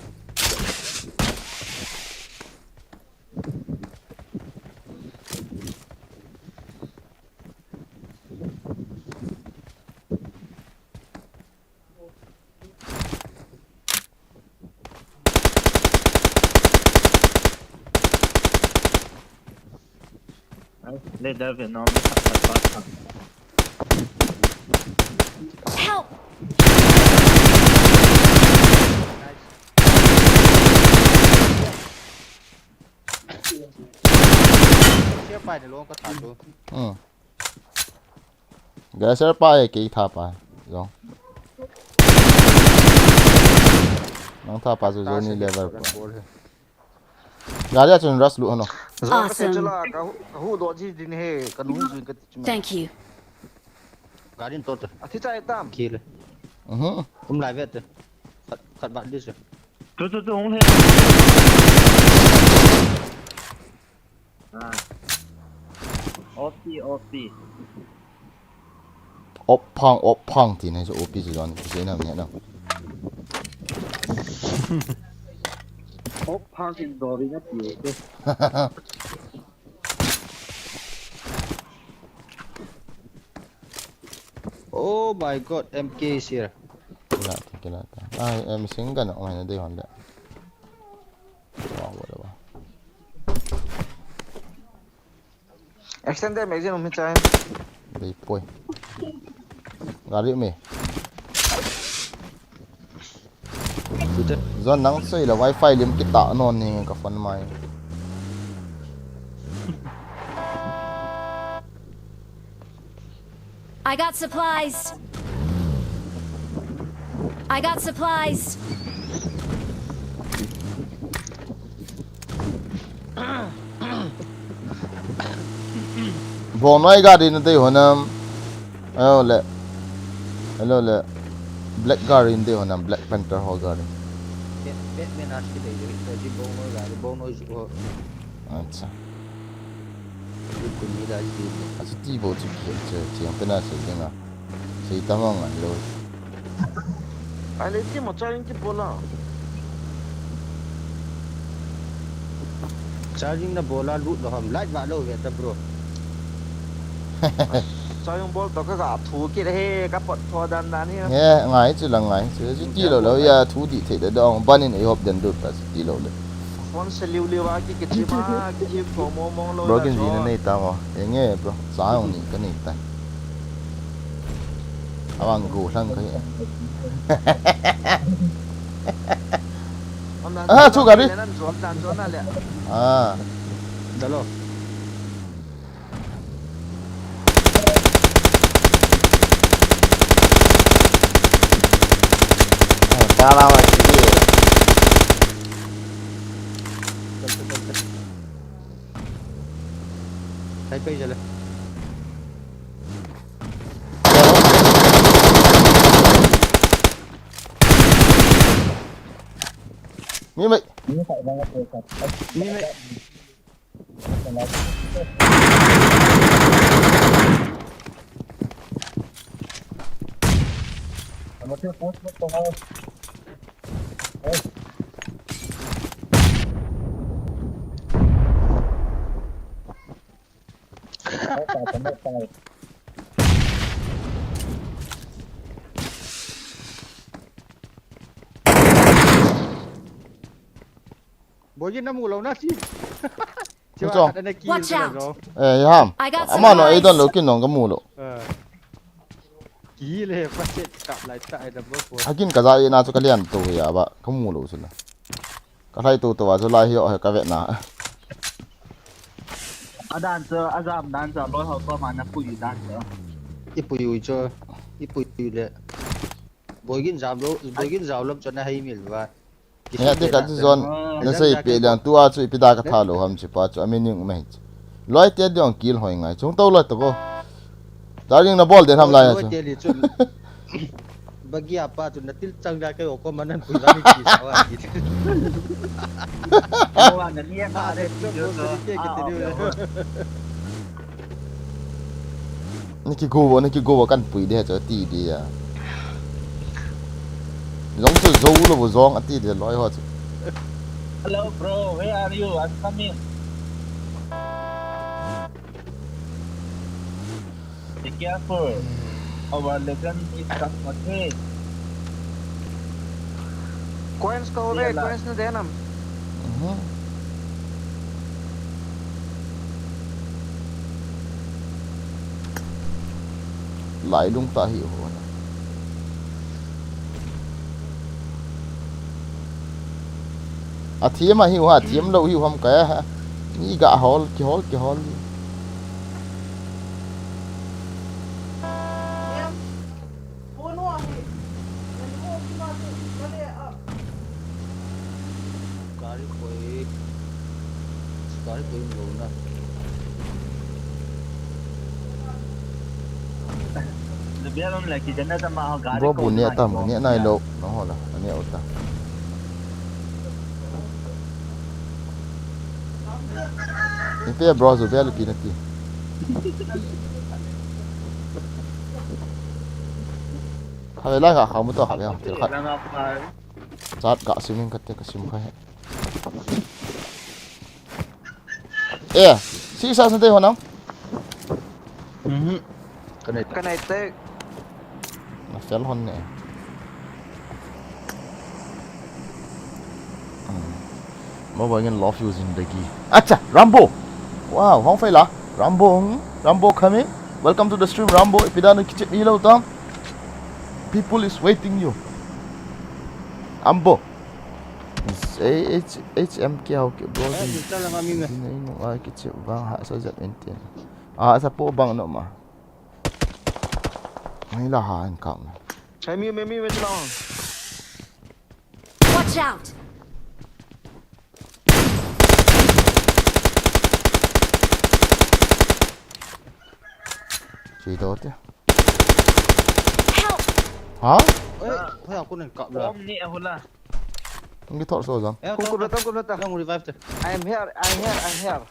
Ai, le da ve no mi khat khat pa khat. Help! Share pai ne long ka tha chu. Hmm. Ga share pai kei tha pai. Jong. Nang tha pa chu Johnny level pa. Gari a chun rush lut hano. Awesome. Thank you. Gari in tot. Athi chai tam. Kile. Mhm. Um lai vet. Khat, khat bat dis. Tu, tu, tu, hung le. Ah. O P, O P. Op phang, op phang, ti nai chu O P chu don, ti sei na, ne na. Op phang tin do ri na ti te. Oh my God, M K is here. Kila, kila ta. Ai, em, sing ka na, oh, na dei hon le. Wow, wow, wow. Extended magazine um hi chai. Dei poi. Gari me. Zon nang sei la wifi lim kita non ni ka phone mai. I got supplies. I got supplies. Bongnoi gari na dei honam. Hello le. Hello le. Black gari na dei honam, Black Panther ho gari. Batman ash ki dei dei. Ji bongnoi gari, bongnoi ho. Acha. Achuti bou chu kihe che, chiang pena sei dinga. Sei tama ngai lou. Ai le ti mo charging ti bola. Charging na bola lut lou ham, light va lou ve ta bro. Charging bol to ka ga thu kit he, ka pot tho dan dan he. He, ngai chu la ngai chu, chu ti lou lou ya thu di thei da dong, ban in ei hop den lut ta chu ti lou le. Phone se liu liu a ki kichim a, ki hip tho mong mong lou. Bro, kin ji na nei ta mo. Enge bro, sa ong ni ka nei ta. Awang go lang ka hi. Ah, chu gari. Ah. Dalo. Kala wa kidi. Hai pai jale. Mi mai. Mi mai. Bogi na mu lou na si. Chu chu. Watch out. Eh, ham. I got supplies. Ama no, ei don lou kin nong ka mu lou. Eh. Kile, pa set kap lai ta, ai double four. Akin ka ja e na chu ka lian to ya ba, ka mu lou chu la. Ka lai to to wa chu lai hi o he ka ve na. Adan chu, ajam dan chu, loi ho ko ma na pui dan chu. I pui ui chu, i pui ui le. Boigin jam lou, boigin jam lou chu na hai mil ba. He, te ka chu zon, na sei pe liang tua chu ipi da ka tha lo ham chi pa chu, a meaning mai chu. Loi te diong kil hoi ngai, chung to loi to bo. Darling na bol den ham lai chu. Bagi apa chu na til chang da kai o ko manan pui ba ni ki sa wa ki. Awa na ni ka de chu bo su ke ki te ni. Ni ki go bo, ni ki go bo kan pui de chu ti di ya. Zong chu zo lo bo zong ati de loi ho chu. Hello, bro. Where are you? I'm coming. Be careful. Our legend is coming, okay? Coins ko ve, coins na denam. Mhm. Lai lung ta hi ho na. A thiam a hiu ha, thiam lo hiu ham ka ha. Ni ga hol, ki hol, ki hol. Gari koi, gari koi lo na. Bro, bu nia tam, nia nai lo, nang ho la, nia uta. Ipi bro, zu bel pi na ti. Kha la ka kha mu to kha ya, ti kha. Chat ka swimming ka te ka swim kha he. Eh, si sa sa te ho nam. Mhm. Ka nei. Ka nei te. Na fel hon ne. Hmm. Mobile ngin love you zindagi. Acha, Rambo. Wow, hong fai la. Rambo, hmm? Rambo coming. Welcome to the stream, Rambo. Ipi da na kichip ilo tam. People is waiting you. Rambo. H, H M K hau ke bro. Eh, ni tala nga mi me. Ni nung ai kichip bang ha sa jat intin. Ah, sa po bang no ma. Mai la ha an kap na. Chai mi me mi me chila. Watch out! Chui do te. Help! Ha? Oi, hoya kun an kap la. Bom ni ahula. Ngi thor so jam. Eh, kum kum la ta, kum la ta. Nang revive te. I am here, I am here, I am here.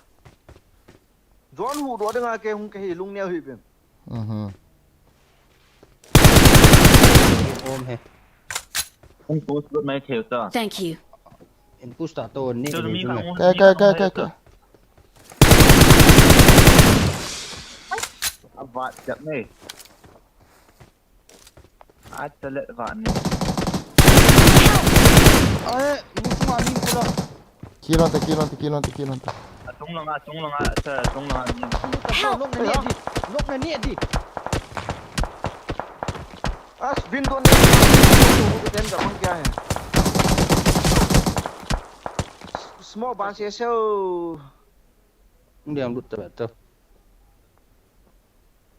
Zone hu do ding a ke hung ke hi lung neo hi ben. Mhm. Om he. Hung push lut mai thei ta. Thank you. In push ta to ni. Chu mi ka. Ka, ka, ka, ka, ka. Avat jap nei. Ata let vah ni. Ai, musu ma ni pula. Kilon ta, kilon ta, kilon ta, kilon ta. Atung langa, atung langa, ata, atung langa ni. Help! Lok na ni di. Lok na ni di. As window ni. Den ka bang kya hai? Small ban se so. Nang dia lut ta betul.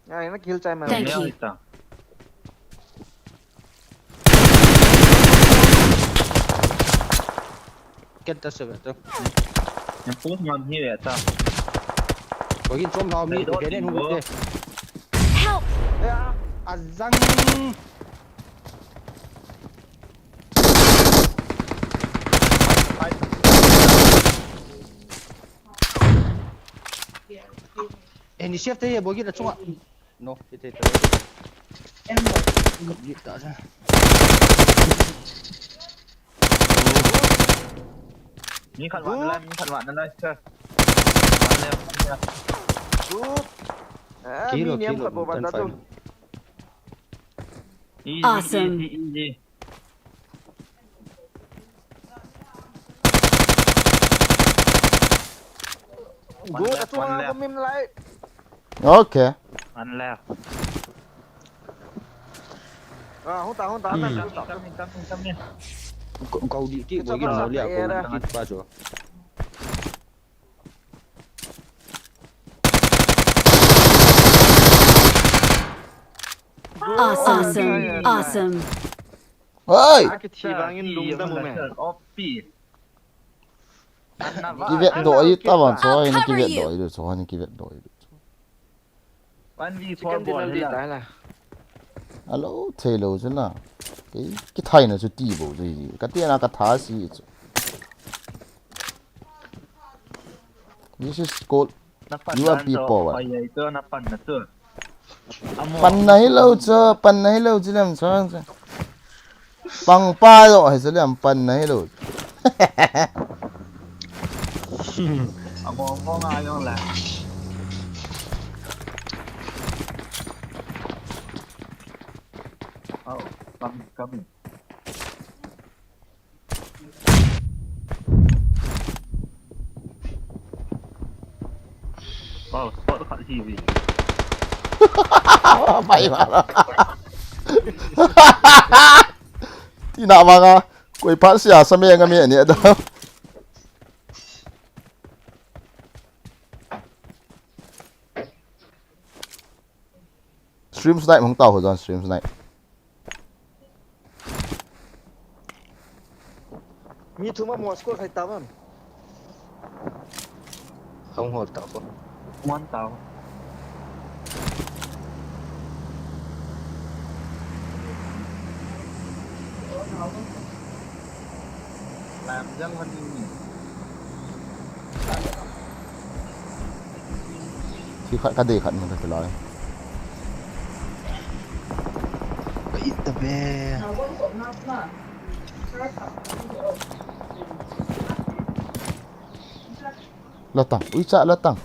Ai, na kill chai ma. Thank you. Ken ta se ve to. Na push ngam hi ve ta. Ko hin chom lau mi ko ke den hu te. Help! Ya, azang. Eh, ni chef te ye bogi na chunga. No, te te te. Ni khat vah na lai, ni khat vah na lai, sir. One left, one left. Good. Ah, kilo, mi niam kilo, khat bo ban ta tu. Easy, awesome. Easy, easy. Good, one left, one left. Okay. One left. Ah, hung ta, hung ta, hung ta. Coming, coming, coming. Kau di ti, kau di mo lia, kau di ti pa jo. Awesome. Awesome. Oi! Aki thi bangin lungdam mo me. Pi. Kivet doh i ta bang chu, hini kivet doh i chu, hini kivet doh i chu. One v four bol hila. Alo, thei lou chu na. Kei, kithai na chu ti bou chu hi. Ka ti na ka tha si chu. This is called U M P power. Pan na hi lou chu, pan na hi lou chu lem chu. Pang pa lo hi chu lem pan na hi lou. Amo mo nga yong la. Oh, coming, coming. Wow, spot khat hi vi. Pai ma. Tina manga, koi pa sia sa me nga me ni da. Stream snipe hung tao ho jon, stream snipe. Mi thum a mo score khai ta man. Hung ho ta ko. Mon tao. Lam jang hon ni. Thi khat ka dei khat mun ka ti lai. Ka it ta be. Latang, ui cha latang.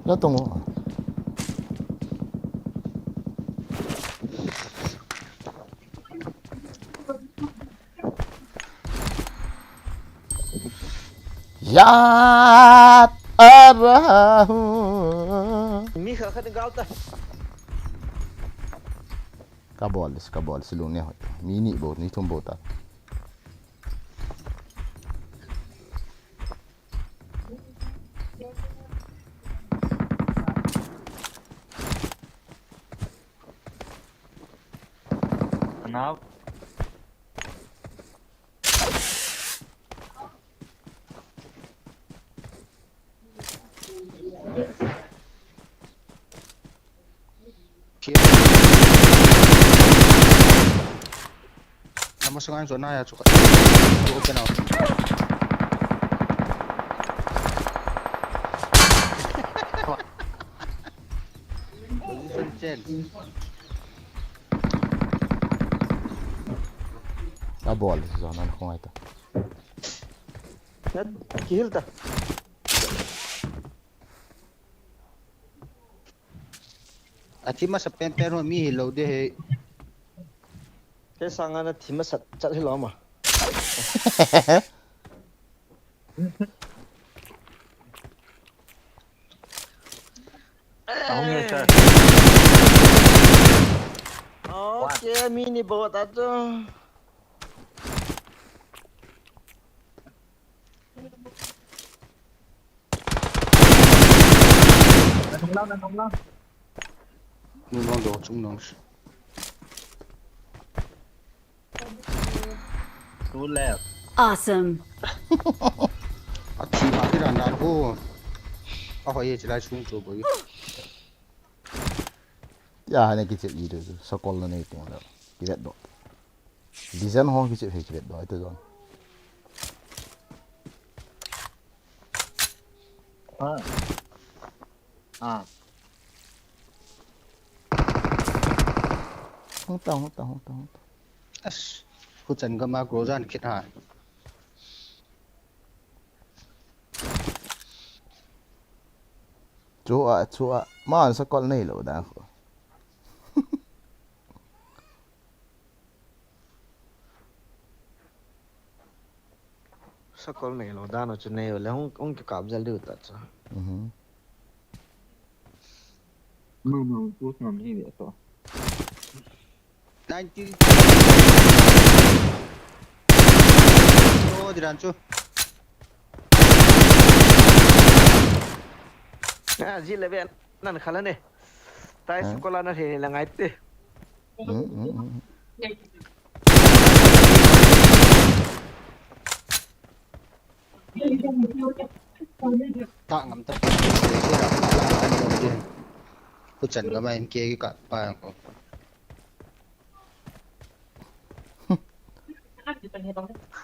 Latang o. Yat arahu. Mi kha kha gal ta. Ka bol, ka bol, si lung ne hoi. Mi ni bou, ni thum bou ta. Now. Lama sungai zona ya cuka. Open out. Position change. Ka bol zona na khong ai ta. Nat, kihil ta. Athi masa pen pen ho mi hi lo de he. Ke sanga na thi masa chat hi lo ma. Ahung ye sir. Okay, mi ni bot a chu. Nung long do chung long. Two left. Awesome. Athi ma hi ran dan ho. A hoi ye chilai sung chu boi. Ya, hane kiche i de, sakol na nei teng le. Kivet do. Design ho kiche phe kivet do, ito don. Ah. Ah. Hung ta, hung ta, hung ta, hung ta. As, khu chan gama grow jan kit ha. Chu a, chu a, ma an sakol nei lo dan khu. Sakol nei lo dan chu nei le hung, hung kikap jal diu ta chu. Mhm. No, no, push ngam hi ve to. Nineteen. Oh, diran chu. Ah, ji le ve nan khala ne. Tai skola na he la ngai te. Mm, mm, mm. Tak ngam tak. Kuchan ka main ke ka pa ko.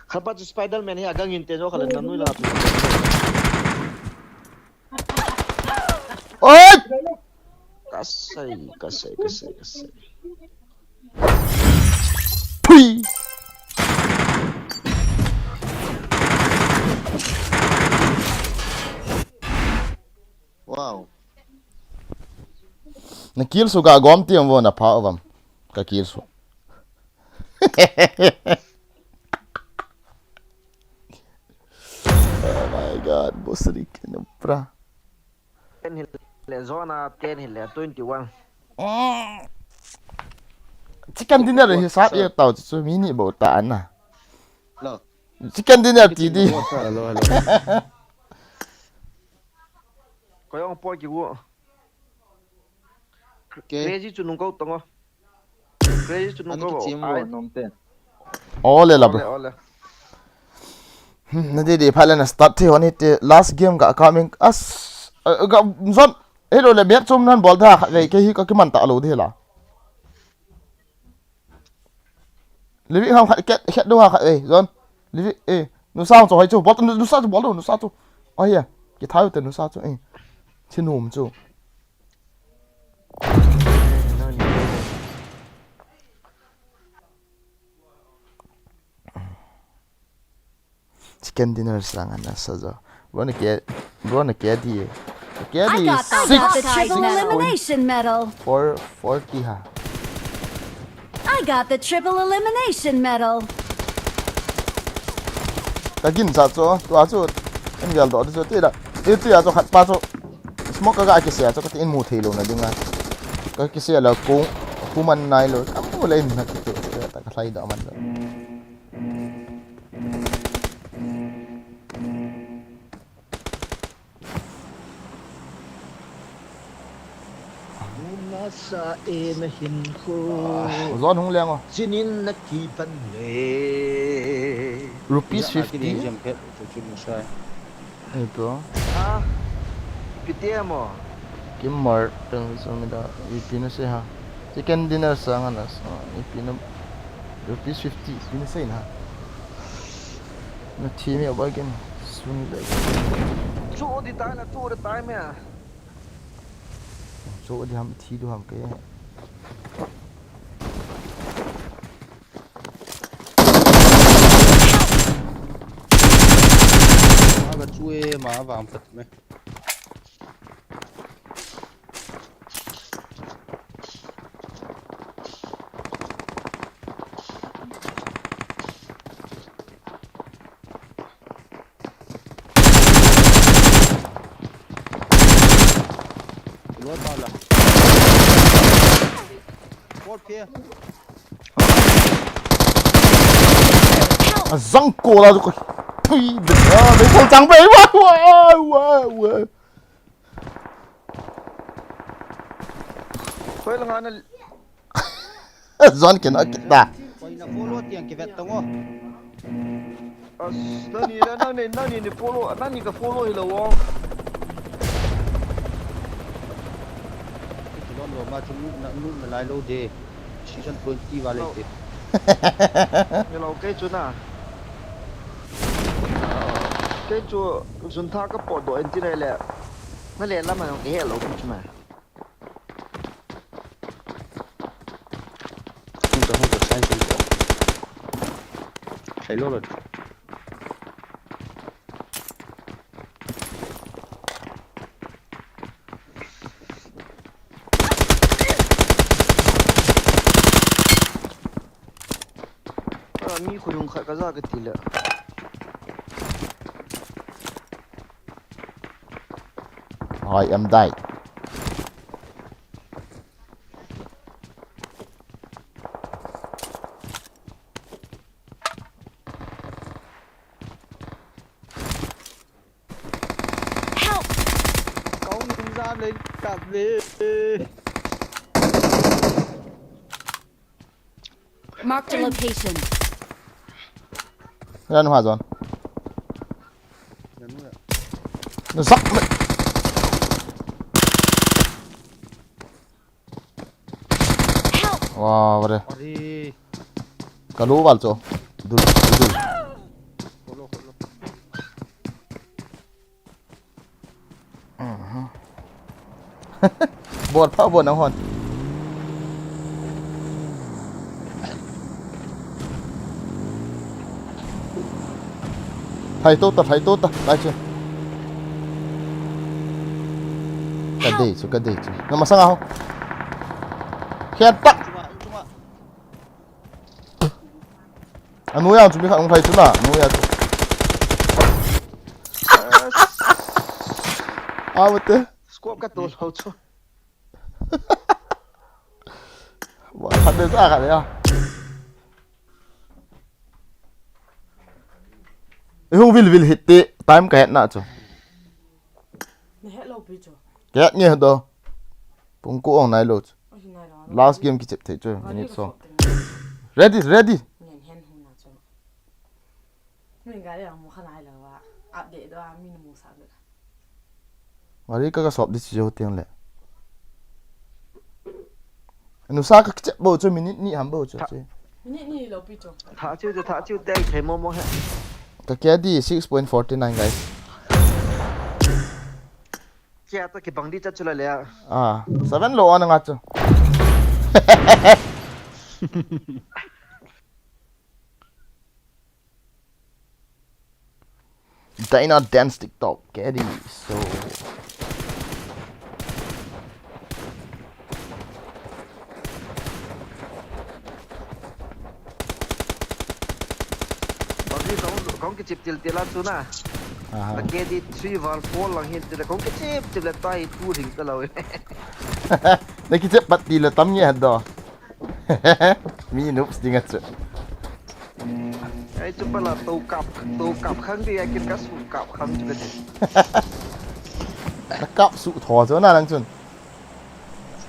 Khat pa chu Spider-Man hi agang in te jo khalan nam nui la tu. Oi! Kasai, kasai, kasai, kasai. Pui! Wow. Na kill su ga gom ti am vo na pha vam. Ka kill su. Oh my God, Bosri ke na pra. Ten hile, zona ten hile, twenty-one. Mm. Chicken dinner hi sap ye tau chu mi ni bo ta na. Hello. Chicken dinner ti di. Hello, hello. Ko yong po ki wo. Ke. Crazy chu nung ko tongo. Crazy chu nung ko. Ai. Ole la bro. Ole, ole. Hmm, na di di pha le na start thi hon hi te last game ga coming as, uh, ga zon. Hello le miat chom nan bol da khat vei ke hi ka kiman ta lo di la. Livi ham khat ket, ket do ha khat vei zon. Livi, eh, nu sang chu hoi chu bol, nu sa chu bol do, nu sa chu. Oh ya, ki thau te nu sa chu, eh. Chinum chu. Chicken dinner sang ana sa jo. Bro na ke, bro na ke di. Ke di six. I got the triple elimination medal. Four forty ha. I got the triple elimination medal. Ka gin sa chu, tua chu. En gal do chu ti da. E tu ya chu khat pa chu. Smoke ka ga kisia chu ka ti in mu thei lo na dinga. Ka kisia la ko, ku man nai lo. Ka mu le in na ki tu. Ta ka hlai da man lo. Nasa e na hin ko. Ah, zon hung leng o. Sinin na ki pan le. Rupees fifty. Jam pet chu chu ni sai. Ito. Ah. P T M o. Kimar tang so mi da. Ipi na se ha. Chicken dinner sang ana sa. Ipi na. Rupees fifty. Ipi na se na. Na thi mi ba gen. Suni da. Chu di ta na chu di ta mi a. Chu di ham thi du ham ke. Ma ga chu e ma vang pat me. Lo ta la. Four K. Azang ko la ko. Thui de. Ah, be ko chang be. Wa wa wa wa. Koi la nga na. Zon kino kita. Koi na follow tiang kivet tong o. As, nani, na, nani, nani ni follow, nani ka follow hi lo o. Kilom lo ma chu nu na, nu na lai lo de. Season twenty va le te. Hello, kei chu na. Kei chu zun tha ka po do en ti le le. Na le la ma ke he lo chu ma. Hung ta, hung ta, sai hung ta. Sai lo lo. Ah, mi khunung khat ka ja ka ti le. I am die. Help! Kong ning jam le kap le. Marked a location. Ran hua zon. Zak me. Wow, vare. Kalu val cho. Dul, dul. Bor pha bor nang hon. Thai to ta, thai to ta, lai chu. Ka dei chu, ka dei chu. Na masang aho. Khian tak. Anu ya chu mi khat hung thai chu na, anu ya chu. Aw te. Scope ka to lo chu. Wa khat de sa khat ya. Hung vil vil hit te time ka het na chu. Ni het lo pi chu. Ka het ni do. Pung ko ong nai lo chu. Last game kichep thei chu, minute song. Ready, ready. Gari ka, ka sop di chi jo tiang le. Nusa ka kichep bo chu, minute ni ham bo chu. Tha chiu chu, tha chiu te, thei mo mo he. Ka kia di six point forty nine, guys. Kia ta kibang di cha chu la le. Ah, seven lo ana nga chu. Dyna Dance TikTok, K D, so. Bagi kong, kong kichip til til a chu na. Aha. Na K D three val four lang hin til kong kichip chip le tai tu ring ta lo. Na kichip pat til le tam nge do. Mi noobs ding a chu. Ai chu pala to kap, to kap khang di a kin ka su kap khang chu ka ti. Ka kap su tho chu na lang chun.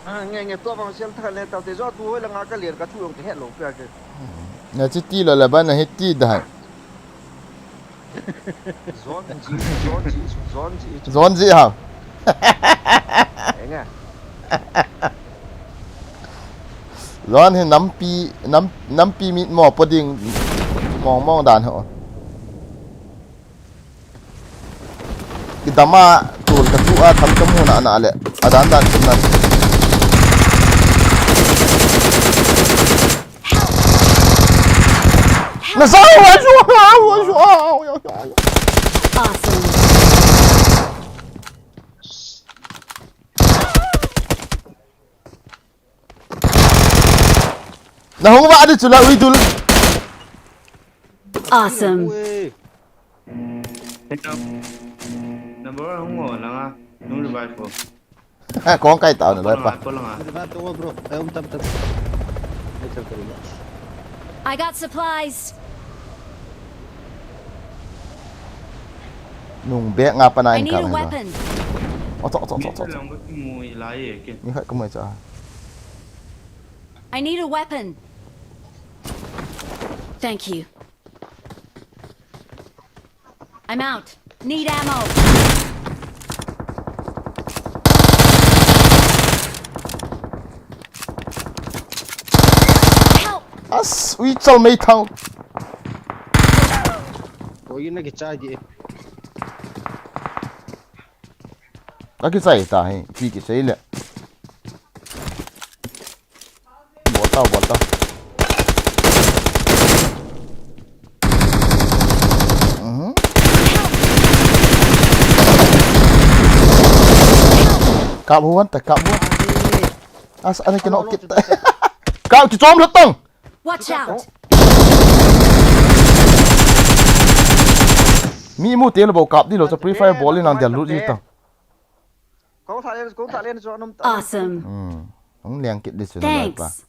A, nge, nge, tua bang sial tha le ta te zo tu hoi la nga ka ler ka chu yong te het lo ka ke. Na chi ti lo le ba na he ti dai. Zone G, Zone G, Zone G. Zone G ha. Enga. Zone hi nampi, nam, nampi mit mo po ding mong mong dan ho. Kidam a, tul ka chu a, tham ka mu na na le. A dan dan chun na. Na sa wa ju, wa ju, wa ju. Awesome. Na hung va di chu la ui dul. Awesome. Ui. Number one hung ngo langa. Nung revive ko. Kong kai tao na lai pa. Apple langa, apple langa. Revive to bro. Ai um tam tam. Ai chal kari na. I got supplies. Nung bek nga pa na I in need a kang hai ba. Weapon. Oto, oto, oto, oto, oto. Lang ba ki mu ilai e ke. Ni khat ka mu cha. I need a weapon. Thank you. I'm out. Need ammo. Help! As, ui, chal mei thang. Oi, na kichai di. Ka kichai ta hi, ki kichai le. Bol tau, bol tau. Mhm. Kap huan ta, kap huan. As, ana kino kit ta. Kap kichom lhon tang. Watch out! Mi mu te lo bo kap di lo, cha pre fire bol in lang dia lut di ta. Kong tha len, kong tha len chu anom ta. Awesome. Hmm. Hung liang kit di chu na pa. Thanks.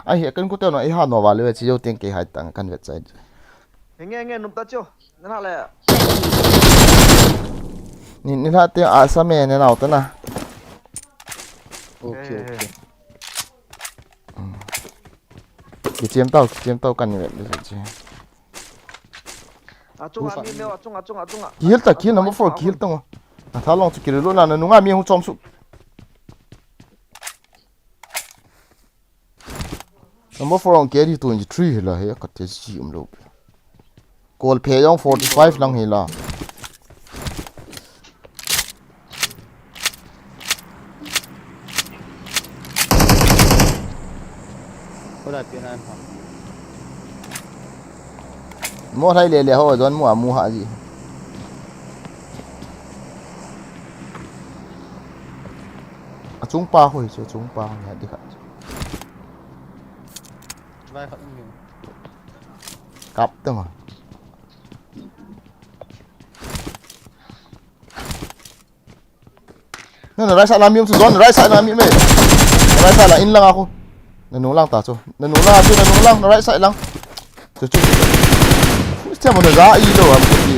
Ai he kan ku te no, i ha no va le chi yo ting ke hai tang kan vet chai. Nge nge num ta chu. Na le. Ni, ni la te a sa me ne nau ta na. Okay, okay. Kichiem tau, kichiem tau kan ni vet di chi. Achunga mi, mi achunga, achunga. Kihil ta, kihil number four, kihil ta ngo. Atha long chu kihil lo na, na nunga mi hung chom su. Number four ang carry twenty-three hila he, ka te ji um lo. Kol phe jong forty-five lang hila. Mo thai le le ho, don mu a mu ha ji. Achung pa ho hi chu, achung pa ho hi di khat. Kap ta ma. Na, na right side lang mi um chu, John, na right side lang mi um e. Na right side lang in lang a khu. Na nung lang ta chu. Na nung lang a chu, na nung lang, na right side lang. Chu, chu. Ui, siamo na za i lo a khu ti.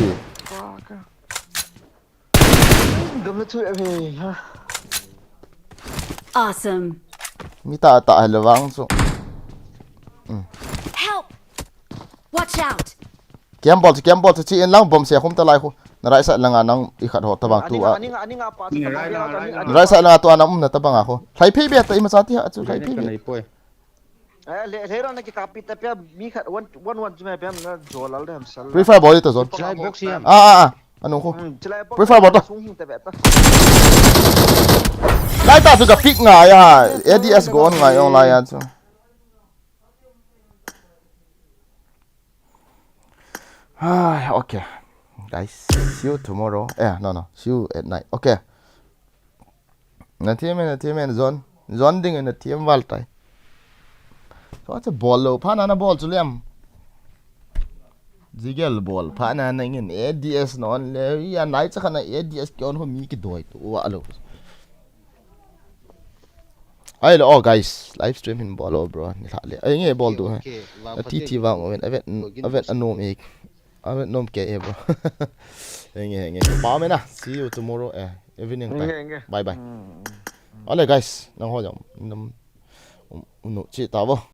Gam na chu e ha. Awesome. Mi ta ta hel vang chu. Help! Watch out! Camp bol chu, camp bol chu, chi in lang bomb se khum ta lai khu. Na right side lang a nang i khat ho ta bang tu a. Aninga, aninga, aninga pa chu. Ni right lang, right lang. Right side lang a tu a nang um na ta bang a khu. Lhai phei be ta i ma cha ti ha chu, lhai phei be. Nei poi. Eh, le, le ran na ki copy ta pia mi khat one, one, one chu me pia na jo lal dem sal. Free fire bol ta zon. Chilai box hiam. Ah, ah, ah. Anu khu. Hmm, chilai box. Free fire bol ta. Sung hing ta be ta. Lai ta chu ka pick ngai a. A D S go on ngai ong lai a chu. Ai, okay. Guys, see you tomorrow. Eh, no, no. See you at night. Okay. Na thiam e, na thiam e, John. John ding e, na thiam val tai. So, acha bol lo. Pha na na bol chu lem. Jigel bol. Pha na na ngin A D S non le. Ya nai cha khana A D S ki on ho mi ki doi tu wa lo. Ai lo, oh, guys, live stream hin bol o, bro. Ni lha le. Ai nge bol tu ha. Okay, okay. Vang pha ti ti vang o, avet, avet, avet anom e. Avet nom ke e, bro. Nge, nge. Pa me na. See you tomorrow, eh, evening time. Nge, nge. Bye bye. Mm, mm, mm. Ale, guys, nang ho jam. Nam, um, unu chi ta bo.